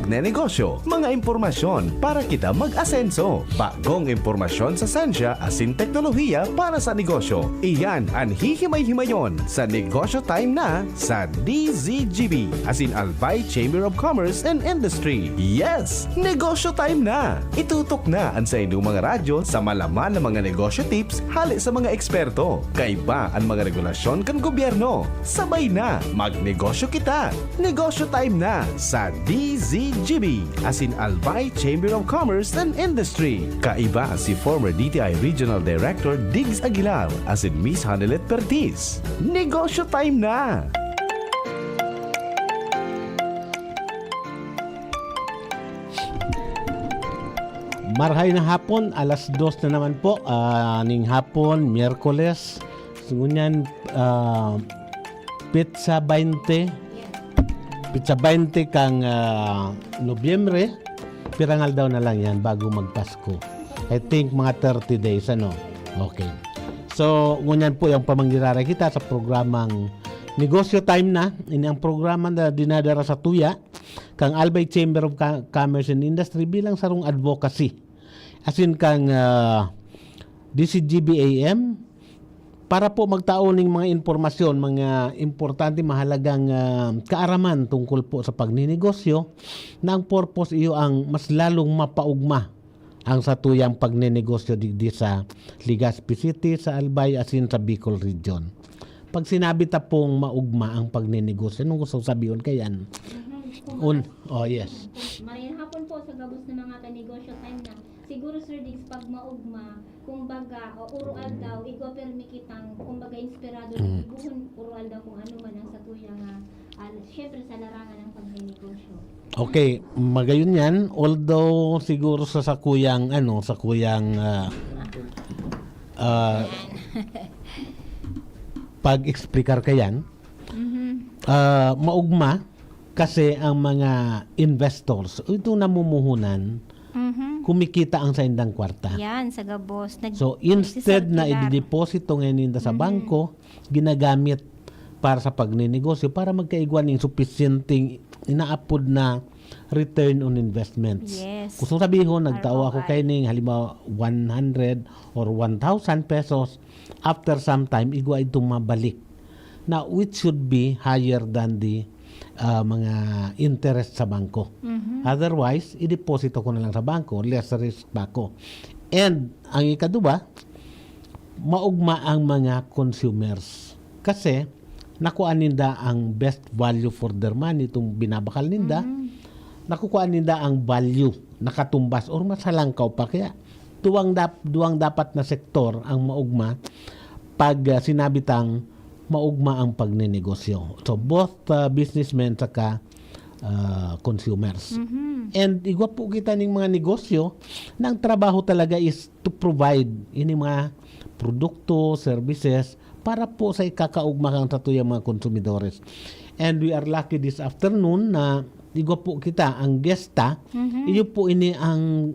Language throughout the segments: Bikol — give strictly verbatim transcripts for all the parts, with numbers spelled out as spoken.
Negosyo, mga impormasyon para kita mag-asenso. Bagong impormasyon sa sensya asin teknolohiya para sa negosyo. Iyan an hihimay-himayon sa Negosyo Time na sa D Z G B asin Albay Chamber of Commerce and Industry. Yes! Negosyo Time na! Itutok na an saindong mga radyo sa malaman na mga negosyo tips hale sa mga eksperto. Kaiba an mga regulasyon kan gobyerno. Sabay na, magnegosyo kita! Negosyo Time na sa D Z G B asin Albay Chamber of Commerce and Industry. Kaiba si former D T I Regional Director Diggs Aguilar asin Miss Hanelet Pertiz. Negosyo Time na! Marhay na hapon, alas dos na naman po, ah, ning hapon, Miyerkules. So, ngunyan, ah, petsa baynte. Petsa baynte kang ah, Nobyembre. Pirang aldaw na lang yan bago magpasko. I think mga thirty days, ano? Okay. So, ngunyan po yung pamanggiraray kita sa programang Negosyo Time na. Ini ang programa na dinadara sa tuya kang Albay Chamber of Ca- Commerce and Industry bilang sarong advocacy. Asin kang ah, D C G B A M para po magtao ning mga impormasyon, mga importante, mahalagang ah, kaaraman tungkol po sa pagninegosyo na ang purpose iyo ang mas lalong mapaugma ang satuyang pagninegosyo digdi sa Legazpi City, sa Albay, asin sa Bicol Region. Pag sinabi ta pong maugma ang pagninegosyo, anong gusto sabihon kayan? Un, oh yes. Marayang hapon po sa gabos ng mga kanegosyo time na. Siguro, Sir Diggs, pag maugma, kumbaga, o urual daw, igwa permi kitang, kumbaga, inspirado na ibuhon urual daw kung ano man ang satuya nga, ah, syempre, sa larangan ng pagnenegosyo. Okay, magayon yan. Although, siguro sa sakuyang, ano, sakuyang ah, ah, pag-explicar kayan, ah, maugma kasi ang mga investors, itong namumuhunan, Mhm. kumikita ang saindang kwarta. Yan, sa gabos. Nag- So, instead na nagsisirkular. idideposito ngayon ninda sa bangko, ginagamit para sa pagninegosyo, para magkaigwa ning supisyenteng inaapod na return on investments. Yes. Gusto sabihon, nagtao ako R O I. kay ning halimbawa one hundred or one thousand pesos, after some time, igwa itong mabalik. Na which should be higher than the ah, mga interest sa bangko. Mhm. Otherwise, ideposito ko na lang sa bangko, less risk pa ako. And ang ikaduwa, maugma ang mga consumers. Kasi, nakuha ninda ang best value for their money, itong binabakal ninda, Mhm. nakukuha ninda ang value, nakatumbas, or mas halangkaw pa. Kaya, duwang, dap, duwang dapat na sektor ang maugma pag ah, sinabi tang maugma ang pagnenegosyo. So, both ah, businessmen saka ah, consumers. Mhm. And igwa po kita ning mga negosyo na ang trabaho talaga is to provide ini mga produkto, services para po sa ikakaugma kan satuyang mga konsumidores. And we are lucky this afternoon na igwa po kita, ang gesta, Mhm. iyo po ini ang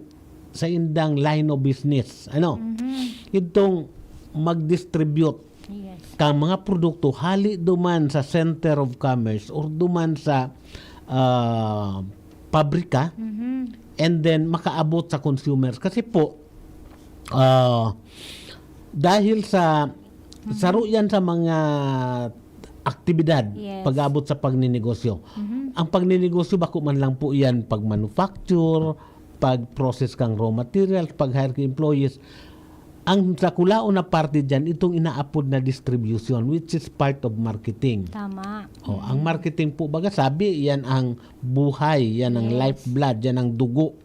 sa indang line of business. Ano? Mhm. Itong mag-distribute Yes. kang mga produkto hali duman sa center of commerce or duman sa ah, pabrika, Mhm. and then makaabot sa consumers. Kasi po, ah, dahil sa saro yan sa mga aktibidad Yes. pag-abot sa pagninegosyo. Mhm. Ang pagninegosyo, bako man lang po yan pag-manufacture, pag-process kang raw materials, pag-hire ka employees. Ang sakulaon na parte dyan, itong inaapod na distribution, which is part of marketing. Tama. Oh, ang marketing po, baga sabi, yan ang buhay, yan ang Yes. lifeblood, yan ang dugo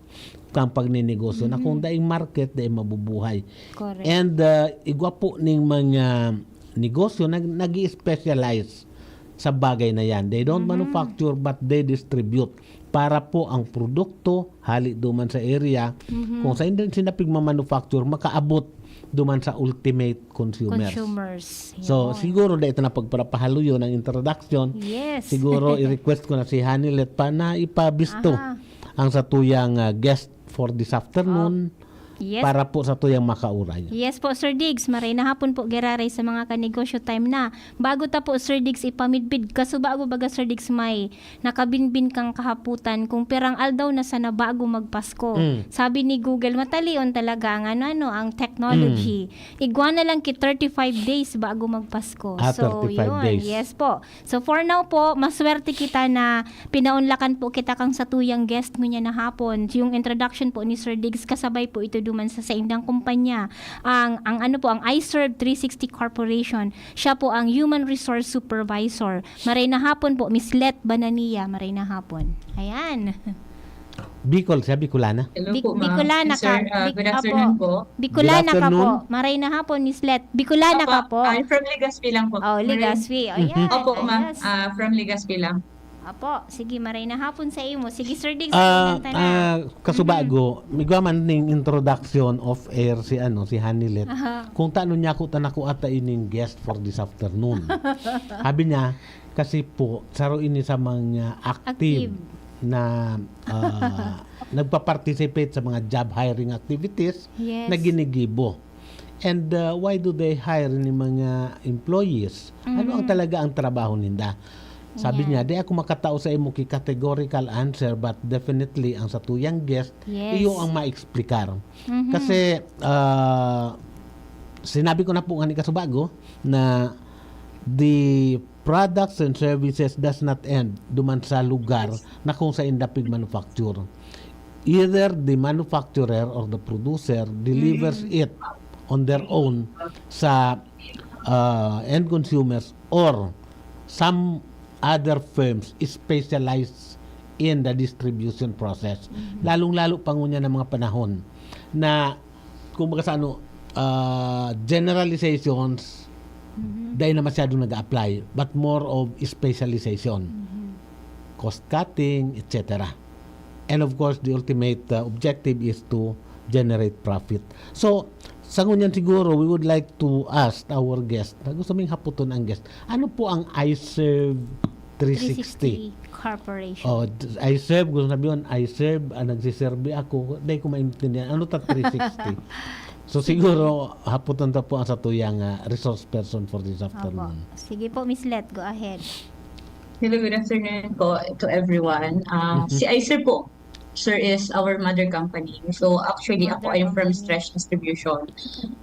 kang pagninegosyo. Na kung daing market, daing mabubuhay. Correct. And uh, igwa po ning mga negosyo nag nag-specialize sa bagay na yan. They don't manufacture but they distribute para po ang produkto hali duman sa area kung saan din sila pigmamanufacture makaabot duman sa ultimate consumers. Consumers. So, Yun. Siguro dahil ito na pagparapahaluyo ng introduction, Yes. siguro i-request ko na si Hanilet pa na ipabisto Aha. ang satuyang ah, guest for this afternoon. Yes. para po sa tuyang makauray. Yes po, Sir Diggs. Maray na hapon po, giraray sa mga kanegosyo time na. Bago ta po, Sir Diggs, ipamidbid. Kasubago baga, Sir Diggs, may nakabinbin kang kahaputan kung pirang aldaw na sana bago magpasko. Mm. Sabi ni Google, matalion talaga ang ano, ano, ang technology. Igwa na lang ki thirty-five days bago magpasko. Ah, So, thirty-five yun. days. Yes po. So, for now po, maswerte kita na pinaunlakan po kita kang satuyang guest ngunyan na hapon. Yung introduction po ni Sir Diggs, kasabay po ito duman sa saindang kumpanya. Ang, ang ano po, ang iServe three sixty Corporation. Siya po ang Human Resource Supervisor. Maray na hapon po, Miss Let Banania. Maray na hapon. Ayan. Bicol siya, Bicolana. Hello Bic- po, ma'am. Bicolana Sir, ka. ah, Bic- good apo. afternoon po. Bicolana Good ka po. afternoon. Maray na hapon, Miss Let. Bicolana Opo, ka po. I'm from Legazpi lang po. Oh, Legazpi. Oh, Mhm. yeah. Opo, ma'am. Yes. Ah, from Legazpi lang. Apo, sige, maray na hapon sa imo. Sige, Sir Diggs, Ah, kuwenta na. ah, kasubago, migwa man ning introduction off air si ano, si Hanilet. Aha. Kung taano niya ako ta nakuha ta ining guest for this afternoon. Sabi niya, kasi po, saro ini sa mga active, Active. na ah, nagpa-participate sa mga job hiring activities Yes. na ginigibo. And uh, why do they hire ni mga employees? Ano ang Mhm. talaga ang trabaho ninda? Sabi Yeah. niya, di ako makatao sa imo ki categorical answer, but definitely ang satuyang guest, Yes. iyo ang maexplikar. Mhm. Kasi ah, sinabi ko na po nga ni kasubago na the products and services does not end duman sa lugar na kung sain dapig manufacture. Either the manufacturer or the producer delivers it on their own sa uh, end consumers or some other firms specialized in the distribution process. Lalong-lalo pa ngunyan ng mga panahon na, kumbaga sa ano, ah, generalizations, Mhm. dahil na masyadong nag-a-apply, but more of specialization, Mhm. cost cutting, et cetera. And of course, the ultimate uh, objective is to generate profit. So, sa ngunyan siguro, we would like to ask our guest, na gusto ming haputon ang guest, ano po ang iServe three sixty? Corporation. Oh, d- iServe, gusto sabihin, iServe, ah, nagsiserve ako, dahil ko maintindihan. Ano ta three sixty? So siguro, haputon ta po ang satuyang ah, resource person for this Opo. afternoon. Sige po, Miss Let, go ahead. Hello, good afternoon po to everyone. Ah, Mhm. Si iServe po, sir, is our mother company. So actually, ako Mother ay from company. Stretch Distribution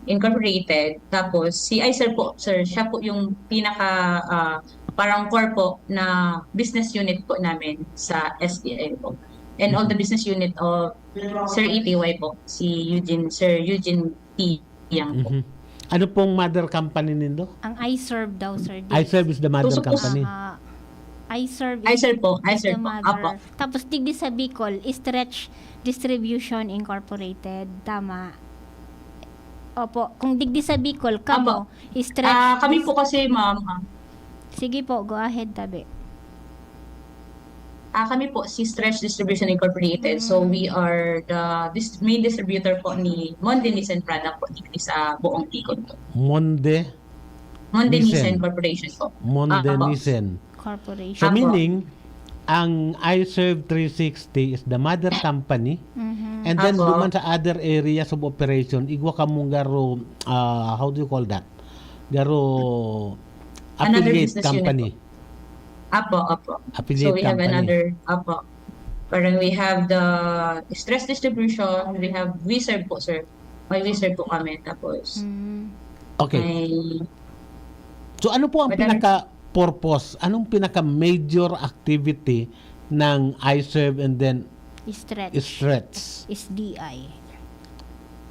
Incorporated. Tapos si iServe po, sir, siya po yung pinaka ah, parang core po na business unit po namin sa S D I po. And all the business unit of Sir E T Y po, si Eugene, Sir Eugene T. Yang po. Mhm. Ano pong mother company nindo? Ang iServe daw, Sir Diggs. iServe is the mother Susuko- company. Ah, iServe is, iServe po, is iServe the po. mother. Apo. Tapos digdi sa Bicol, Stretch Distribution Incorporated. Tama. Opo. Kung digdi sa Bicol, kamo, Stretch Ah, kami Dis- po kasi, ma'am, ah, Sige po, go ahead, tabi. Ah, kami po si Stretch Distribution Incorporated. So we are the dis- main distributor po ni Monde Nissan product po dito sa buong Bicol po. Monde, Monde Nissan. Nissan Corporation po. Monde Apo. Nissan. Corporation. So Apo. meaning, ang iServe three sixty is the mother company, Mhm. and then Apo. duman sa other areas of operation, igwa kamong garo, ah, how do you call that? Garo Another affiliate business unit company. Apo, apo. Affiliate So we have company. another, apo. Parang we have the Stretch Distribution, we have Wizard po, sir. May Wizard po kami. Tapos, Mm. Okay. may So ano po ang Madami. pinaka-purpose? Anong pinaka-major activity ng iServe and then Stretch. Stretch? S D I.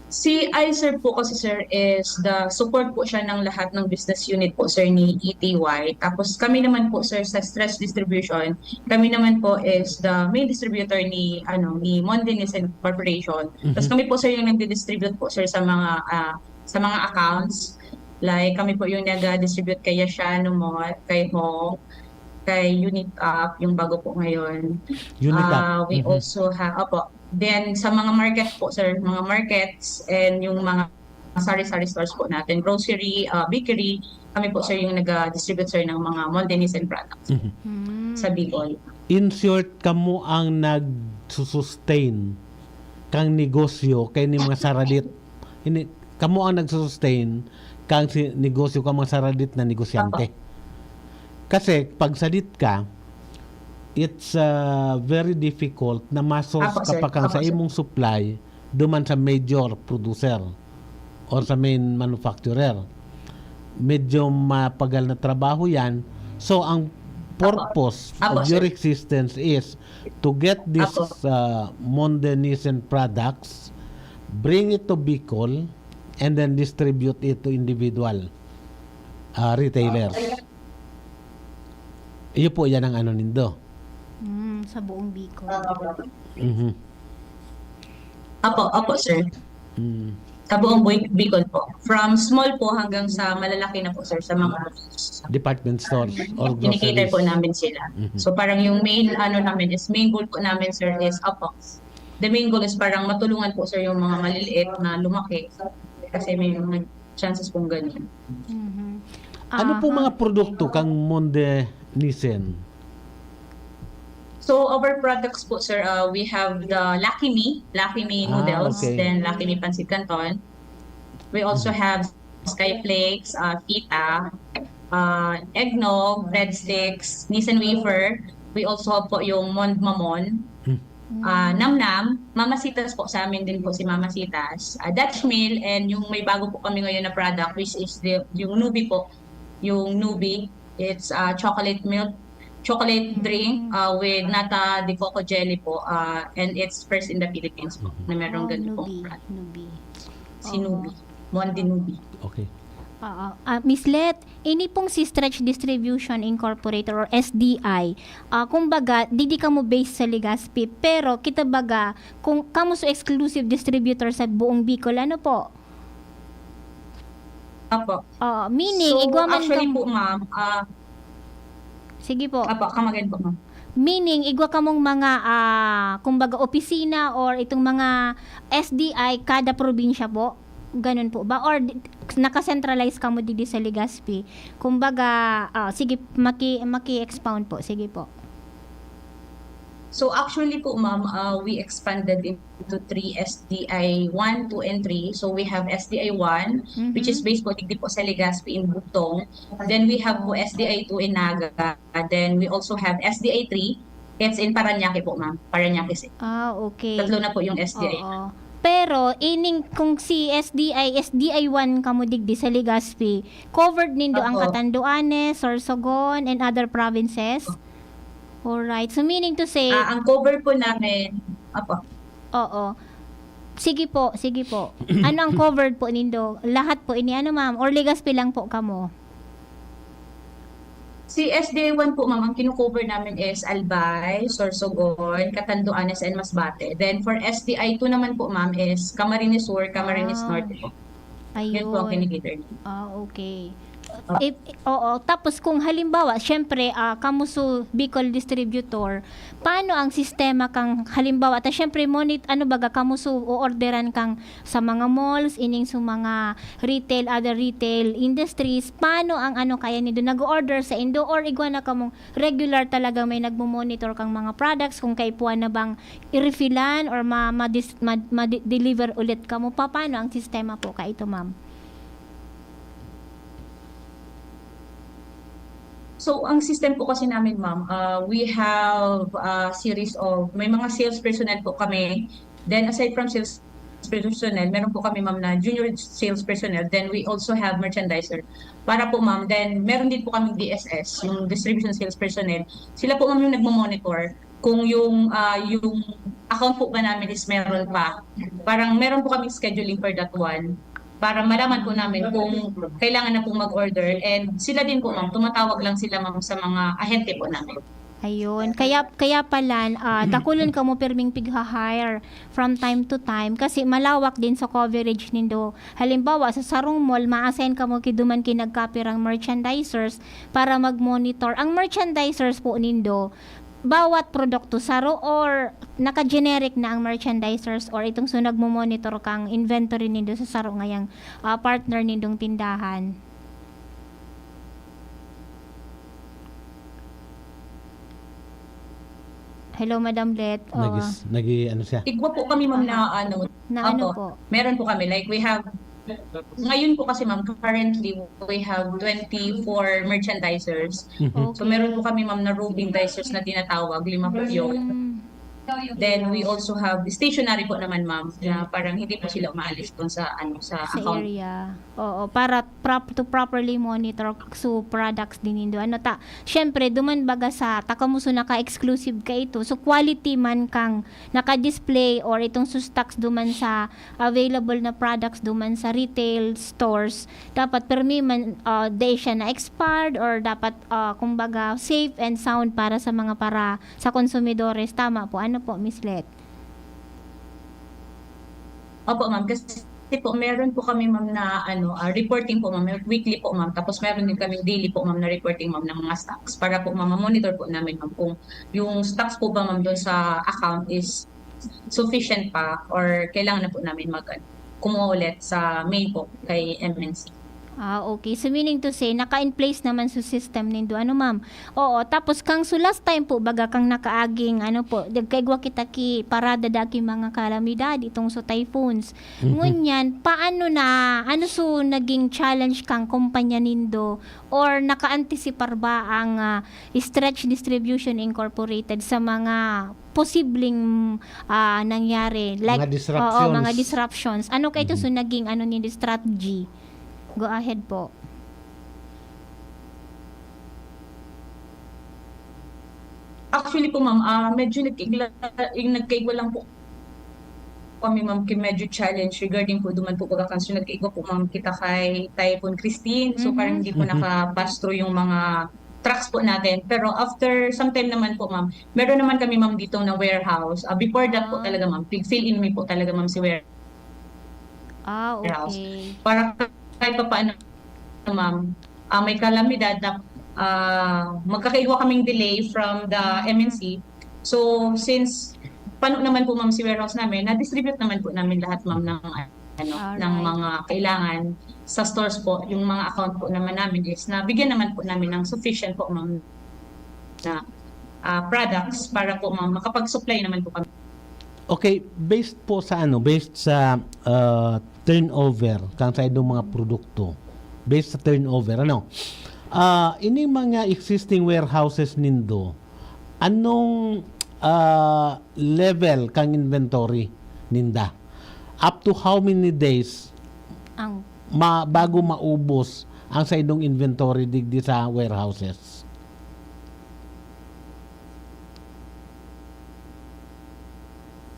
Si iServe po kasi, sir, is the support po siya ng lahat ng business unit po, sir, ni E T Y. Tapos kami naman po, sir, sa Stretch Distribution, kami naman po is the main distributor ni ano ni Monde Nissan Corporation. Tapos Mhm. kami po, sir, yung nagdi-distribute po, sir, sa mga ah, sa mga accounts. Like kami po yung nag-distribute kay Yashano Mall, kay Hong, kay Unit Up, yung bago po ngayon. Unit Up. Ah, we Mhm. also have, opo. Then sa mga market po, sir, mga markets and yung mga sari-sari stores po natin, grocery, ah, bakery, kami po, sir, yung nag-distribute, sir, ng mga Monde Nissan products Mhm. Mm. sa Bicol. In short, kamo ang nagsusustain kang negosyo kay ni mga saradit. Ini, kamo ang nagsusustain kang si negosyo kang mga saradit na negosyante. Kasi pag sadit ka, it's, ah, very difficult na ma-source Apo, ka sir. pa kang Apo, sa sir. imong supply duman sa major producer or sa main manufacturer. Medyo mapagal na trabaho yan. So, ang Apo. purpose Apo, of your sir. existence is to get this, Apo. uh, Monde Nissen products, bring it to Bicol, and then distribute it to individual, uh, retailers. Iyo po, yan ang ano nindo. Mm, sa buong Bicol. Mhm. Apo, apo, sir. Mm. Sa buong Boy-, Bicol po. From small po hanggang sa malalaki na po, sir, sa mga Department stores or Kinikater po groceries. namin sila. Mhm. So, parang yung main, ano namin is, main goal po namin, sir, is, apo. The main goal is parang matulungan po, sir, yung mga maliliit na lumaki. Kasi may mga chances pong ganun. Mhm. Ano Ah, pong mga produkto kang Monde Nissen? So, our products po, sir, uh, we have the Lucky Me, Lucky Me Ah, noodles, okay. then Lucky Me Pancit Canton. We also Mhm. have Skyflakes, uh, pita, uh, eggnog, breadsticks, Nissen wafer. We also have po yung Monde Mamon, Hmm. uh, Nam Nam, Mamasitas po, sa amin din po si Mamasitas. Uh, Dutch Mill, and yung may bago po kami ngayon na product, which is the, yung Nubi po, yung Nubi. It's, uh, chocolate milk, chocolate drink, Mm. uh, with nata de coco jelly po, uh, and it's first in the Philippines po Mhm. na meron Oh, ganun pong Nubi, brand. Nubi. Si Oo. Nubi, Monde Nubi. Okay. Oo. Ah, Miss Let, ini pong si Stretch Distribution Incorporated or S D I, ah, kumbaga, didi kamo based sa Legazpi, pero kita baga, kung kamo so exclusive distributor sa buong Bicol, ano po? Apo. Oo, meaning, So, igwa man actually kang po, ma'am, ah, Sige po. Apo, come again po, ma'am. Meaning, igwa kamong mga, ah, kumbaga, opisina or itong mga S D I kada probinsya po? Ganun po ba? Or di-, nakacentralize kamo didi sa Legazpi? Kumbaga, ah, sige, maki-, maki-expound po. Sige po. So, actually po, ma'am, ah, we expanded into three S D I one, two, and three. So, we have S D I one, which is Mhm. based po digdi po sa Legazpi in Bugtong. Then, we have po S D I two in Naga. Then, we also have S D I three. It's in Parañaque po, ma'am. Parañaque City. Ah, okay. Tatlo na po yung S D I. Oo. Pero, ining, kung si S D I, S D I one kamo digdi sa Legazpi, covered nindo ang Opo. Catanduanes, Sorsogon, and other provinces? Opo. Alright. So, meaning to say Ah, ang cover po namin, opo. Oo. Sige po, sige po. Ano ang covered po nindo? Lahat po ini, ano, ma'am? Or Legazpi lang po kamo? Si S D I one po, ma'am, ang kino-cover namin is Albay, Sorsogon, Catanduanes, and Masbate. Then, for S D I two naman po, ma'am, is Camarines Sur, Camarines Ah. Norte po. Yun po ang Ayun. kinikater niya. Ah, okay. Ah. If, oo, tapos kung halimbawa, syempre, ah, kamo so Bicol distributor, paano ang sistema kang halimbawa, ta syempre, monit-, ano baga, kamo so o-orderan kang sa mga malls, ining sa mga retail, other retail industries, paano ang ano kaya nindo, nag-o-order sa indo or igwa na kamong regular talaga may nagmo-monitor kang mga products, kung kaipuhan na bang i-refillan or ma-, ma-dis-, ma-, ma-de-, deliver ulit kamo? Papaano ang sistema po kaito, ma'am? So, ang system po kasi namin, ma'am, ah, we have a series of, may mga sales personnel po kami. Then, aside from sales personnel, meron po kami, ma'am, na junior sales personnel. Then, we also have merchandiser. Para po, ma'am, then meron din po kaming D S S, yung distribution sales personnel. Sila po, ma'am, yung nagmo-monitor kung yung, ah, yung account po ba namin is meron pa. Parang meron po kaming scheduling for that one. Para malaman po namin kung kailangan na pong mag-order. And sila din po, ma'am, tumatawag lang sila, ma'am, sa mga ahente po namin. Ayun. Kaya, kaya pala, ah, dakulon kamo pirming pigha-hire from time to time kasi malawak din sa coverage nindo. Halimbawa, sa sarong mall, ma-assign kamo ki duman ki nagkapirang merchandisers para mag-monitor. Ang merchandisers po nindo, bawat produkto saro or naka-generic na ang merchandisers or itong so nagmo-monitor kang inventory nindo sa saro ngayang, ah, partner nindong tindahan? Hello, Madam Let. Oo. Nagis-, nagi-, ano siya? Igwa po kami, ma'am, na ano. Na ano Opo. po? Meron po kami. Like, we have, ngayon po kasi, ma'am, currently, we have twenty-four merchandisers. Mhm. Okay. So, meron po kami, ma'am, na roving dicers na tinatawag. Lima po yun. Mm. Then, we also have stationary po naman, ma'am, na parang hindi po sila umaalis dun sa, ano, sa Sa account. area. Oo, para prop-, to properly monitor so products din nindo. Ano ta, syempre, duman baga sa, ta kamo so naka-exclusive kaito. So, quality man kang naka-display or itong so stocks duman sa available na products duman sa retail stores, dapat permi man, ah, dai siya na-expired or dapat, ah, kumbaga, safe and sound para sa mga para, sa konsumidores. Tama po. Ano po, Miss Let? Opo, ma'am. Kasi po, meron po kami, ma'am, na, ano, ah, reporting po, ma'am. Weekly po, ma'am. Tapos meron din kaming daily po, ma'am, na reporting, ma'am, ng mga stocks. Para po, ma'am, ma-monitor po namin, ma'am, kung yung stocks po ba, ma'am, doon sa account is sufficient pa or kailangan na po namin mag, ano, kumuha ulit sa mail po kay M N C. Ah, okay. So, meaning to say, naka-in place naman sa system nindo, ano, ma'am? Oo. Tapos, kang so last time po, baga kang nakaaging, ano po, nagkaigwa kita ki parada da ki mga kalamidad, itong so typhoons. Mhm. Ngunyan, paano na, ano so naging challenge kang kumpanya nindo or naka-antisipar ba ang, ah, Stretch Distribution Incorporated sa mga posibleng, ah, nangyari? Like, Mga disruptions. oo, mga disruptions. Ano kaito Mhm. so naging, ano, nindo, strategy? Go ahead po. Actually po, ma'am, ah, medyo nagkaigla-, yung nagkaigwa lang po kami, ma'am, ki-, medyo challenge regarding po duman po baga kan. So, nagkaigwa po, ma'am, kita kay Typhoon Christine. So, parang Mhm. hindi po Mhm. naka-pass through yung mga trucks po natin. Pero after some time naman po, ma'am, meron naman kami, ma'am, ditong na warehouse. Ah, before that po Ah. talaga, ma'am, pig-fill in mi po talaga, ma'am, si warehouse. Ah, okay. Para kahit papaano, ma'am, ah, may kalamidad na, ah, magkakaigwa kaming delay from the Mm. M N C. So, since pano naman po, ma'am, si warehouse namin, na-distribute naman po namin lahat, ma'am, ng, ano, ng Alright. mga kailangan sa stores po. Yung mga account po naman namin is nabigyan naman po namin ng sufficient po, ma'am, na, ah, products para po, ma'am, makapag-supply naman po kami. Okay, based po sa ano, based sa, ah, turnover, kang sa idong mga produkto, based sa turnover, ano, ah, ining mga existing warehouses nindo, anong, ah, level kang inventory ninda? Up to how many days Ang ma-, bago maubos ang sa idong inventory digdi sa warehouses?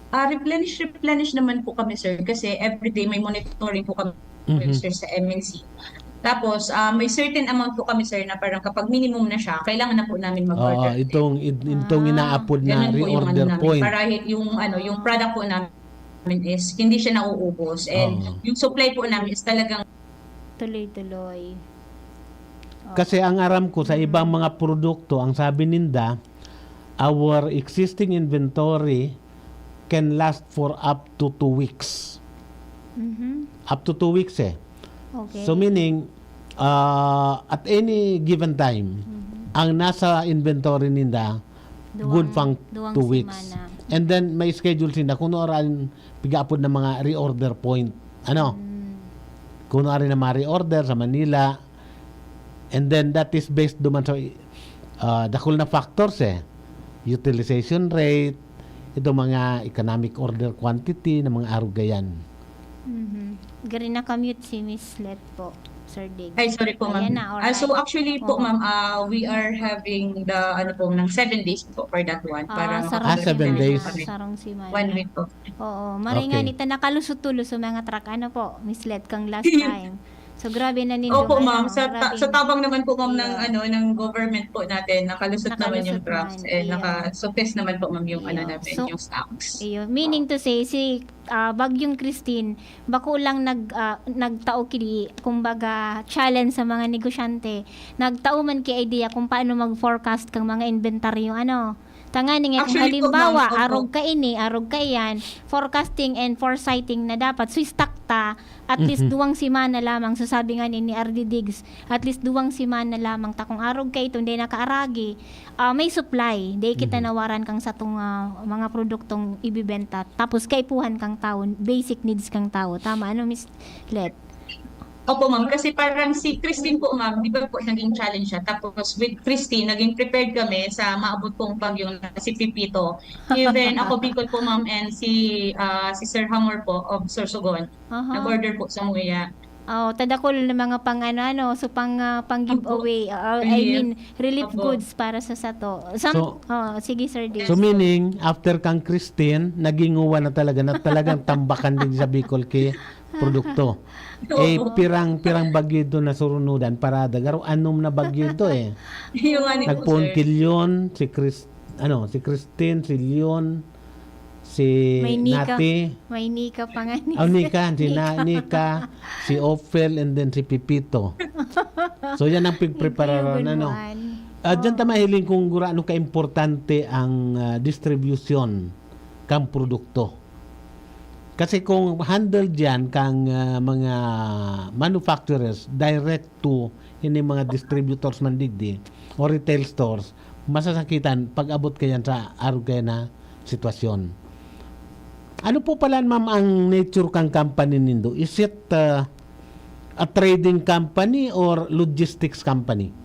Ah, replenish, replenish naman po kami, sir, kasi everyday may monitoring po kami, Mhm. sir, sa M N C. Tapos, ah, may certain amount po kami, sir, na parang kapag minimum na siya, kailangan na po namin mag-order Oo, ulit. itong, it-, itong Ah. inaapod na Ganun po yung ano reorder namin. point. Para hi-, yung, ano, yung product po namin is hindi siya nauubos. And Oo. yung supply po namin is talagang Tuloy-tuloy. Oo. Kasi ang aram ko sa ibang Mm. mga produkto, ang sabi ninda, our existing inventory can last for up to two weeks. Mhm. Up to two weeks eh. Okay. So meaning, ah, at any given time, Mhm. ang nasa inventory ninda, Duwang, good pang duwang two weeks. semana. And then, may schedule sinda kung ano rin pigaapod na mga reorder point. Ano? Mm. Kung ano rin na mga reorder sa Manila. And then, that is based duman sa, ah, dakul na factors eh. Utilization rate, itong mga economic order quantity na mga arugayan. Mhm. Gari, naka-mute si Miss Let po, Sir Dig. Ay, sorry po, ma'am. Ayan na, Ah, so alright. actually po, Oo. ma'am, ah, we are having the, ano po, ng seven days po for that one. Ah, Para sarong Ah, seven semana. days. Sarong semana. One week po. Oo, maray nga Okay. nita nakalusot tulo sa mga truck. Ano po, Miss Let, kang last time? So, grabe na nindo, Opo, ano, ma'am. Sa ta-, grabe. sa tabang naman po, ma'am, ng, Iyo. ano, ng government po natin, nakalusot naman yung Nakalusot trucks. man, Eh, iyo. naka-suppress naman po, ma'am, yung, ano, Iyo. namin, So, yung stocks. iyo. Meaning to say, si, ah, Bagyong Christine, bako lang nag-, ah, nagtao ki, kumbaga, challenge sa mga negosyante. Nagtao man ki idea kung paano mag-forecast kang mga inventaryo, ano? Tanganing Actually po, halimbawa, ma'am, opo. Arog kaini, arog kaiyan, forecasting and foresighting na dapat, so stock ta, at least Mhm. duwang semana lamang. So sabi nga ni, ni R D Diggs, at least duwang semana lamang ta kung arog kay itong di nakaaragi, ah, may supply. Di kita Mhm. nawaran kang satong ah, mga produktong ibibenta. Tapos kaipuhan kang tawo, basic needs kang tawo. Tama, ano, Miss Let? Opo, ma'am. Kasi parang si Christine po, ma'am, di ba po, naging challenge siya. Tapos with Christine, naging prepared kami sa maabot pong bagyo na si Pepito. Even ako, Bicol po, ma'am, and si ah, si Sir Hamor po of Sorsogon. Aha. Nag-order po sa Muya. Oh, tadakol na mga pang ano, ano, so pang ah, pang giveaway, ah, I Relief. mean, relief Opo. goods para sa sato. Some, So- oh, sige, Sir Dave. So meaning, after kang Christine, naging uwa na talaga, na talagang tambakan din sa Bicol kay produkto. Eh, Oo. pirang, pirang bagyo ito na surunudan, parada. Garo, anom na bagyo ito eh. Yung nga ni po, Nagpoon sir. Kilyon, si Chris, ano, si Christine, si Leon, si May Nika. Nati. May Nika pa nga ni Oh, Nika, si Na, Nika, si Ophel, and then si Pipito. So yan ang pigprepararan, Yung ano. Gunuan. Ah, diyan Oh. ta mahiling kung gura-, ano ka-importante ang ah, distribution kang produkto. Kasi kung handle diyan kang ah, mga manufacturers direct to ini mga distributors man digdi o retail stores, masasakitan pag-abot kayan sa arog kayan na sitwasyon. Ano po pala, ma'am, ang nature kang company nindo? Is it ah, a trading company or logistics company?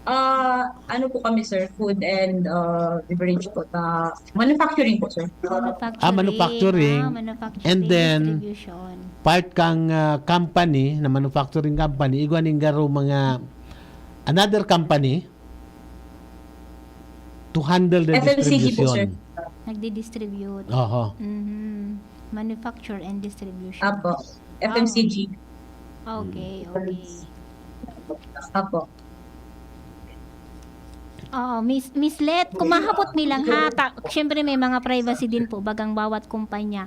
Ah, ano po kami, sir? Food and ah, beverage po. Ah, manufacturing po, sir. Manufacturing. Ah, manufacturing. Ah, manufacturing, And then, distribution. Part kang ah, company, na manufacturing company, igwa ning garo mga another company to handle the F M C G po, sir. distribution. Nagdi-distribute. Oho. Mhm. Manufacture and distribution. Apo. F M C G. Okay, okay. Apo. Oo, Miss, Miss Let, kung mahapot mi lang ha, ta, syempre may mga privacy din po bagang bawat kumpanya.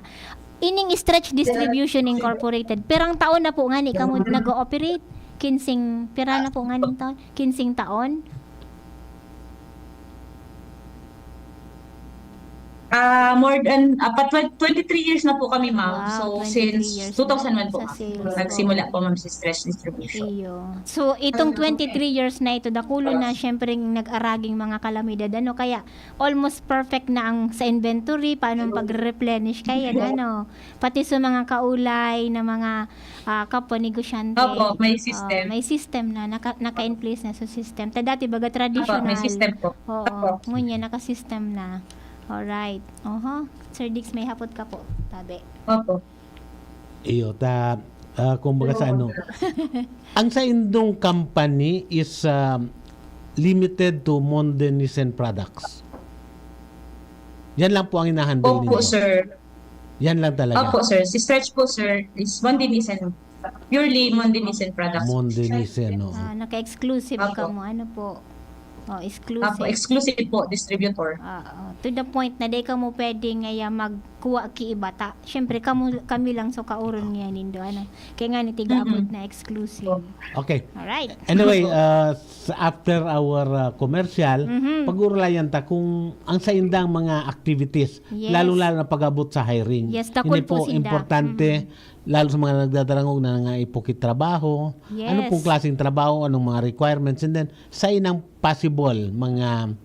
Ining Stretch Distribution Incorporated, pirang taon na po ngani kamo nag-ooperate? Kinsing, pira na po nganing taon? Kinsing taon? Ah, more than, ah, pa twen- twenty-three years na po kami, ma'am. Wow, So, twenty-three since years two thousand one na po, sa ma'am. sales Nagsimula po. po, ma'am, si Stretch Distribution. Iyo. So, itong twenty-three years na ito, dakulo na siyempre nag-araging mga kalamidad. Ano kaya, almost perfect na ang sa inventory, paano ang pagre-replenish kaya, ano? Pati sa mga kaulay na mga ah, kapwa negosyante. Opo, may Ah, system. may system na, naka, naka-in place na sa system. Ta dati baga traditional. Opo, may system po. Oo, Opo. ngunyan naka-system na. Alright. Oho. Sir Dix, may hapot ka po. Tabi. Opo. Iyo, ta, ah, kumbaga sa ano, ang sa indong company is ah, limited to Mondenissen products. Yan lang po ang inahandle Opo, ninyo. Sir. Yan lang talaga. Opo, sir. Si Stretch po, sir, is Mondenissen. Purely Mondenissen products. Mondenissen, no. Ah, naka-exclusive Opo. ka mo. Ano po? Oh, exclusive. Opo, exclusive po, distributor. Ah, oh. To the point na di ka mo pwedeng ngaya magkuha ki iba ta. Siyempre, kamo, kami lang so kauron niya nindo. Ano? Kaya nga ni tiga-abot Mhm. na exclusive. Okay. Alright. Anyway, uh, s- after our uh, commercial, Mhm. pag-urulayan ta kung ang sa indang mga activities, Yes. lalong-lalo na pag-abot sa hiring. Yes, dakul Ini po po sinda. importante, Mhm. lalo sa mga nagdadarangog na nangaipukit trabaho. Yes. Ano pong klaseng trabaho, anong mga requirements, and then sa inang possible mga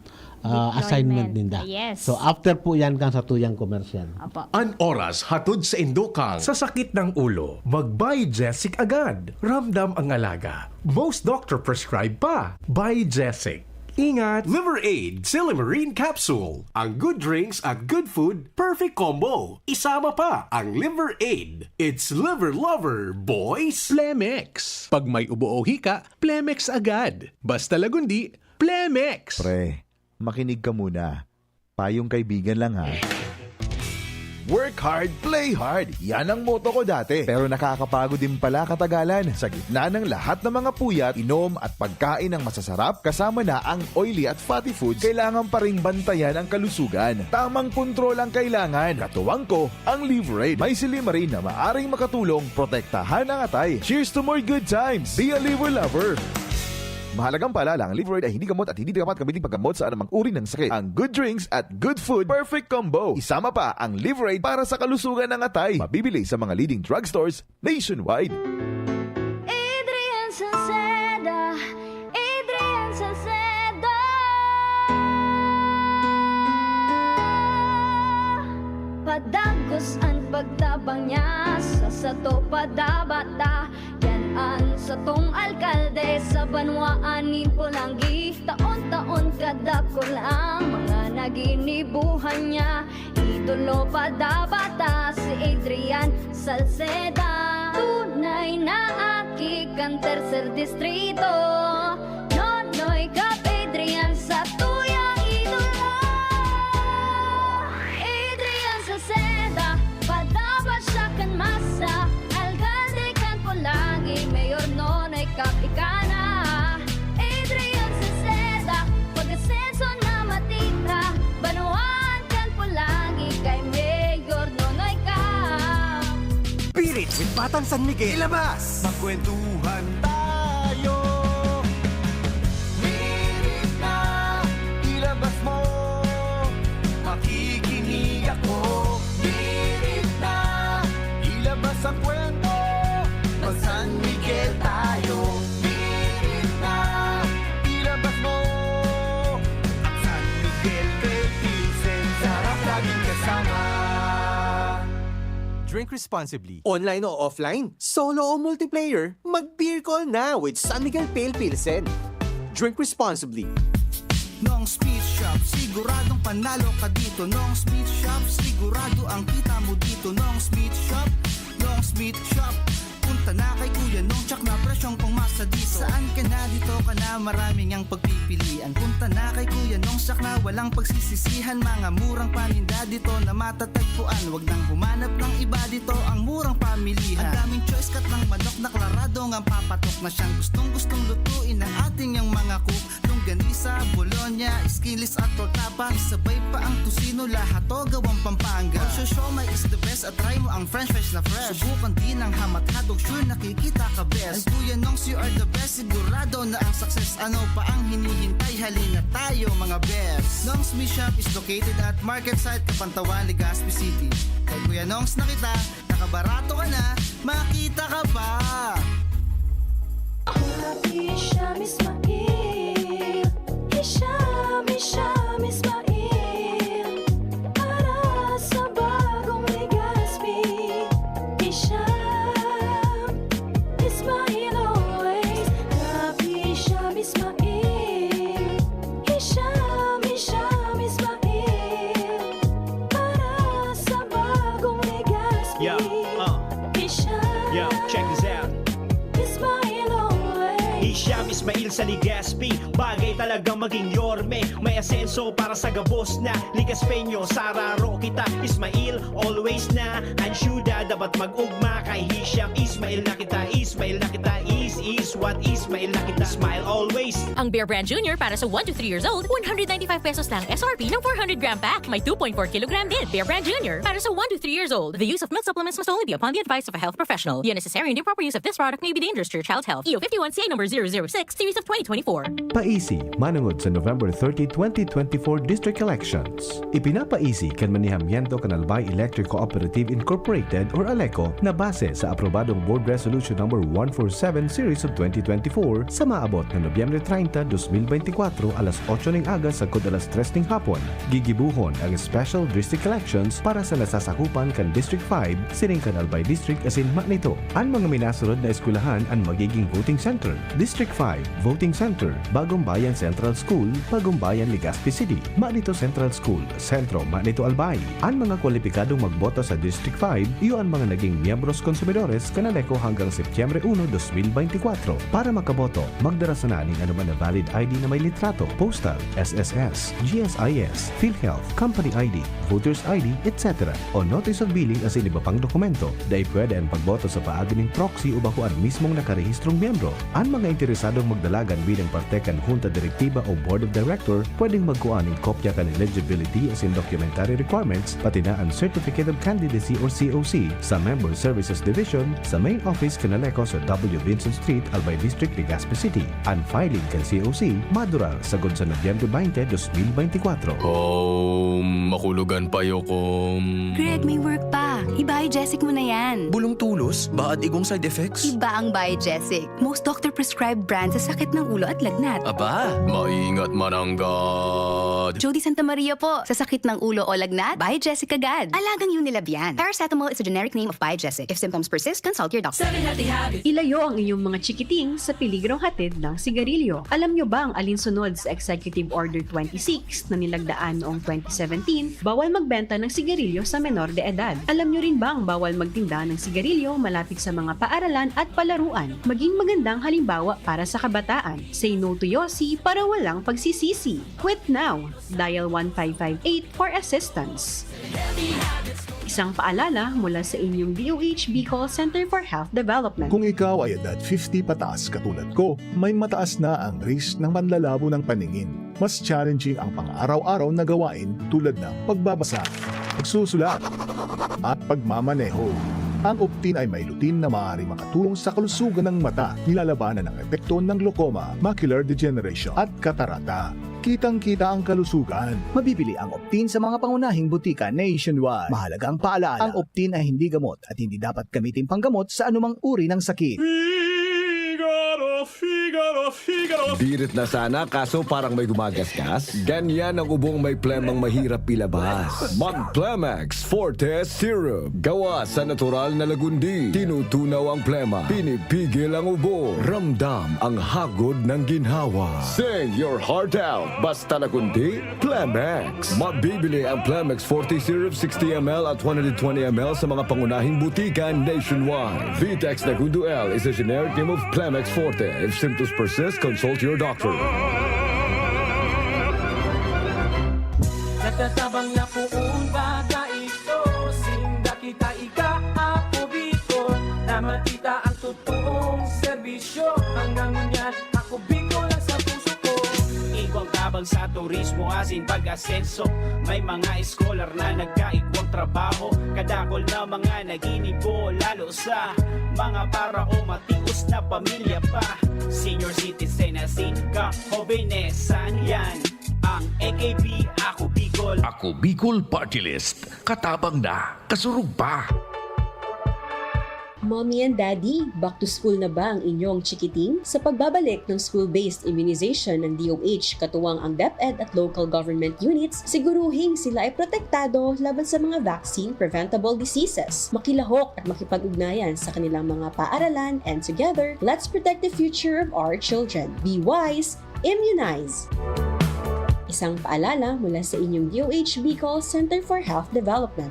uh, Deployment. Assignment ninda. Yes. So after po yan kang sa tuyang commercial. Opo. An oras hatod sa indokang sa sakit ng ulo. Mag-Biogesic agad. Ramdam ang alaga. Most doctor prescribe pa. Biogesic. Ingat! Liver Aid, Silymarin Capsule. Ang good drinks at good food, perfect combo. Isama pa ang Liver Aid. It's Liver Lover, boys! Plemex. Pag may ubo o hika, Plemex agad. Basta Lagundi, Plemex! Pre, makinig ka muna. Payong kaibigan lang ha. Work hard, play hard. Yan ang motto ko dati. Pero nakakapagod din pala katagalan. Sa gitna ng lahat ng mga puyat, inom at pagkain ng masasarap, kasama na ang oily at fatty foods, kailangan pa ring bantayan ang kalusugan. Tamang kontrol ang kailangan. Katuwang ko, ang Liver Aid. May silymarin na maaring makatulong protektahan ang atay. Cheers to more good times! Be a Liver Lover! Mahalagang paalala, ang Liverade ay hindi gamot at hindi dapat gamitin paggamot sa anumang uri ng sakit. Ang good drinks at good food, perfect combo. Isama pa ang Liverade para sa kalusugan ng atay. Mabibili sa mga leading drugstores nationwide. Adrian Salceda, Adrian Salceda. Padagos an pagtabang niya sa sato padabata. Yan an satong alkalde sa banwaan nin Polangui. Taon-taon kadakul ang mga naginibuhan niya. Idolo padabata si Adrian Salceda. Tunay na aki kan Tercer Distrito. Nonoy Cap Adrian sa tuyang idolo. Adrian Salceda, padapat siya kan masa. Alkalde kan Polangui, Mayor Nonoy Cap ika na. Adrian Salceda, pag-asenso na matita. Banwaan kan Polangui kay Mayor Nonoy Cap. Spirit with Batang San Miguel. Ilabas! Magkwentuhan tayo. Minit na, ilabas mo. Makikinig ako. Minit na, ilabas ang kwento. Mag-San Miguel tayo. Minit na, ilabas mo. Ang San Miguel Pale Pilsen, sarap laging kasama. Drink responsibly. Online o offline, solo o multiplayer, mag-beer call na with San Miguel Pale Pilsen. Drink responsibly. Nong's Meat Shop, siguradong panalo ka dito. Nong's Meat Shop, sigurado ang kita mo dito. Nong's Meat Shop, Nong's Meat Shop. Punta na kay Kuya Nong, tsak na presyong pangmasa dito. Saan ka na, dito ka na, maraming ang pagpipilian. Punta na kay Kuya Nong, tsak na walang pagsisisihan. Mga murang paninda dito na matatagpuan. Wag nang humanap ng iba, dito ang murang pamilihan. Ang daming choice, kat ng manok na klarado ngang papatok na siyang gustong-gustong lutuin ng ating yang mga cook. Longganisa, bologna, skinless at torta pa. Isabay pa ang tocino, lahat to gawang Pampanga. Also, siomai is the best at try mo ang french fries na fresh. Subukan din ang ham at hotdog, sure nakikita ka best. And Kuya Nongs, you are the best, sigurado na ang success. Ano pa ang hinihintay? Halina tayo, mga best. Nongs Meat Shop is located at Market Site, Kapantawan, Legazpi City. Kay Kuya Nongs na kita, nakabarato ka na, makita ka pa. Hisham Ismail, Hisham, Hisham Ismail, para sa bagong Legazpi. Hisham Ismail always, Rap Hisham Ismail, Hisham, Hisham Ismail, para sa bagong Legazpi. Yeah, uh. Hisham. Yo, check this out. Ismail always. Hisham Ismail sa Legazpi, bagay talagang maging yorme. May asenso para sa gabos na Legazpeño. Sararo kita, Ismail always na. Ang syudad dapat mag-ugma kay Hisham Ismail na kita. Ismail na kita, is, is what, Ismail na kita. Smile always. Ang Bear Brand Junior para sa one to three years old, one hundred ninety-five pesos lang S R P ng four hundred gram pack. May two point four kilogram din. Bear Brand Junior para sa one to three years old. The use of milk supplements must only be upon the advice of a health professional. The unnecessary and improper use of this product may be dangerous to your child's health. E O fifty-one C A number zero zero six, series of twenty twenty-four. Paisi, manongod sa November thirty, twenty twenty-four district elections. Ipinapaisi kan manihamiento kan Albay Electric Cooperative Incorporated or ALECO na base sa aprobadong Board Resolution Number one four seven Series of twenty twenty-four sa maabot na Nobyembre treinta, dos mil beintikwatro, alas otso ning aga sagkod alas tres ning hapon. Gigibohon ang special district elections para sa nasasakupan kan District five, siring kan Albay District asin Manito. An mga minasunod na eskwelahan an magiging voting center: District five, Voting Center, Bagong Bayan Central School, Bagong Bayan, Legazpi City; Manito Central School, Sentro, Manito, Albay. An mga kwalipikadong magboto sa District five, iyo an mga naging miyembros konsumidores kan ALECO hanggang Setyembre uno, dos mil beintikwatro. Para makaboto, magdara sana nin anoman na valid I D na may litrato, postal, S S S, G S I S, PhilHealth, company I D, voter's I D, et cetera, o notice of billing asin iba pang dokumento. Dai pwede an pagboto sa paagi nin proxy o bako an mismong nakarehistrong miyembro. An mga interesadong magdala Alagad bilang parte kan Junta Direktiba o Board of Director, pwedeng magkua nin kopya kan eligibility asin documentary requirements, pati na an Certificate of Candidacy or C O C, sa Member Services Division, sa main office kan Aleco sa W Vincent Street, Albay District, Legazpi City. An filing kan C O C madurar sagkod sa Nobyembre twenty, twenty twenty-four. Om, makulogan pa, yokom. Greg, may work pa. I-Biogesic mo na yan. Bulong tulos, baad igong side effects? Iba ang Biogesic. Most doctor-prescribed brand sa sakit ng ulo at lagnat. Aba, maingat mananggad. Jody Santa Maria po. Sa sakit ng ulo o lagnat, Biogesic agad. Alagang Unilab yan. Paracetamol is a generic name of Biogesic. If symptoms persist, consult your doctor. Ilayo ang inyong mga chikiting sa peligrong hatid ng sigarilyo. Alam nyo bang alinsunod sa Executive Order twenty-six na nilagdaan noong twenty seventeen, bawal magbenta ng sigarilyo sa menor de edad? Alam nyo rin bang bawal magtinda ng sigarilyo malapit sa mga paaralan at palaruan? Maging magandang halimbawa para sa kabataan. Say no to Yossi para walang pagsisisi. Quit now! Dial one five five eight for assistance. Isang paalala mula sa inyong D O H Bicol Center for Health Development. Kung ikaw ay edad fifty pataas katulad ko, may mataas na ang risk ng panlalabo ng paningin. Mas challenging ang pang-araw-araw na gawain tulad ng pagbabasa, pagsusulat, at pagmamaneho. Ang Optin ay may lutein na maaaring makatulong sa kalusugan ng mata, nilalabanan ang epekto ng glaucoma, macular degeneration, at katarata. Kitang-kita ang kalusugan. Mabibili ang Optin sa mga pangunahing butika nationwide. Mahalagang paalala, ang Optin ay hindi gamot at hindi dapat gamitin panggamot sa anumang uri ng sakit. Figaro, Figaro, Figaro. Birit na sana, kaso parang may gumagasgas. Ganyan ang ubong may plemang mahirap ilabas. Mag Plemex Forte Syrup. Gawa sa natural na lagundi. Tinutunaw ang plema. Pinipigil ang ubo. Ramdam ang hagod ng ginhawa. Sing your heart out. Basta lagundi, Plemex. Mabibili ang Plemex forty Syrup sixty M L at one hundred twenty M L sa mga pangunahing butika nationwide. Vitex Negundo L is a generic name of Plemex Forte. If symptoms persist, consult your doctor. Nagtatabang na poon baga ito. Sinda kita ika, Ako Bicol, na makita ang totoong serbisyo. Hanggang ngunyan, Ako Bicol ang sa puso ko. Igwang tabang sa turismo asin pag-asenso. May mga eskolar na nagkaigwang trabaho. Kadakol na mga naginibo, lalo sa mga para o matios na pamilya pa. Senior citizen asin kahobenesan, yan ang A K B, Ako Bicol. Ako Bicol Party List. Katabang na, kasurog pa. Mommy and Daddy, back to school na ba ang inyong chikiting? Sa pagbabalik ng school-based immunization ng D O H, katuwang ang DepEd at local government units, siguruhing sila ay protektado laban sa mga vaccine-preventable diseases. Makilahok at makipag-ugnayan sa kanilang mga paaralan, and together, let's protect the future of our children. Be wise, Immunize! Isang paalala mula sa inyong D O H Bicol Center for Health Development.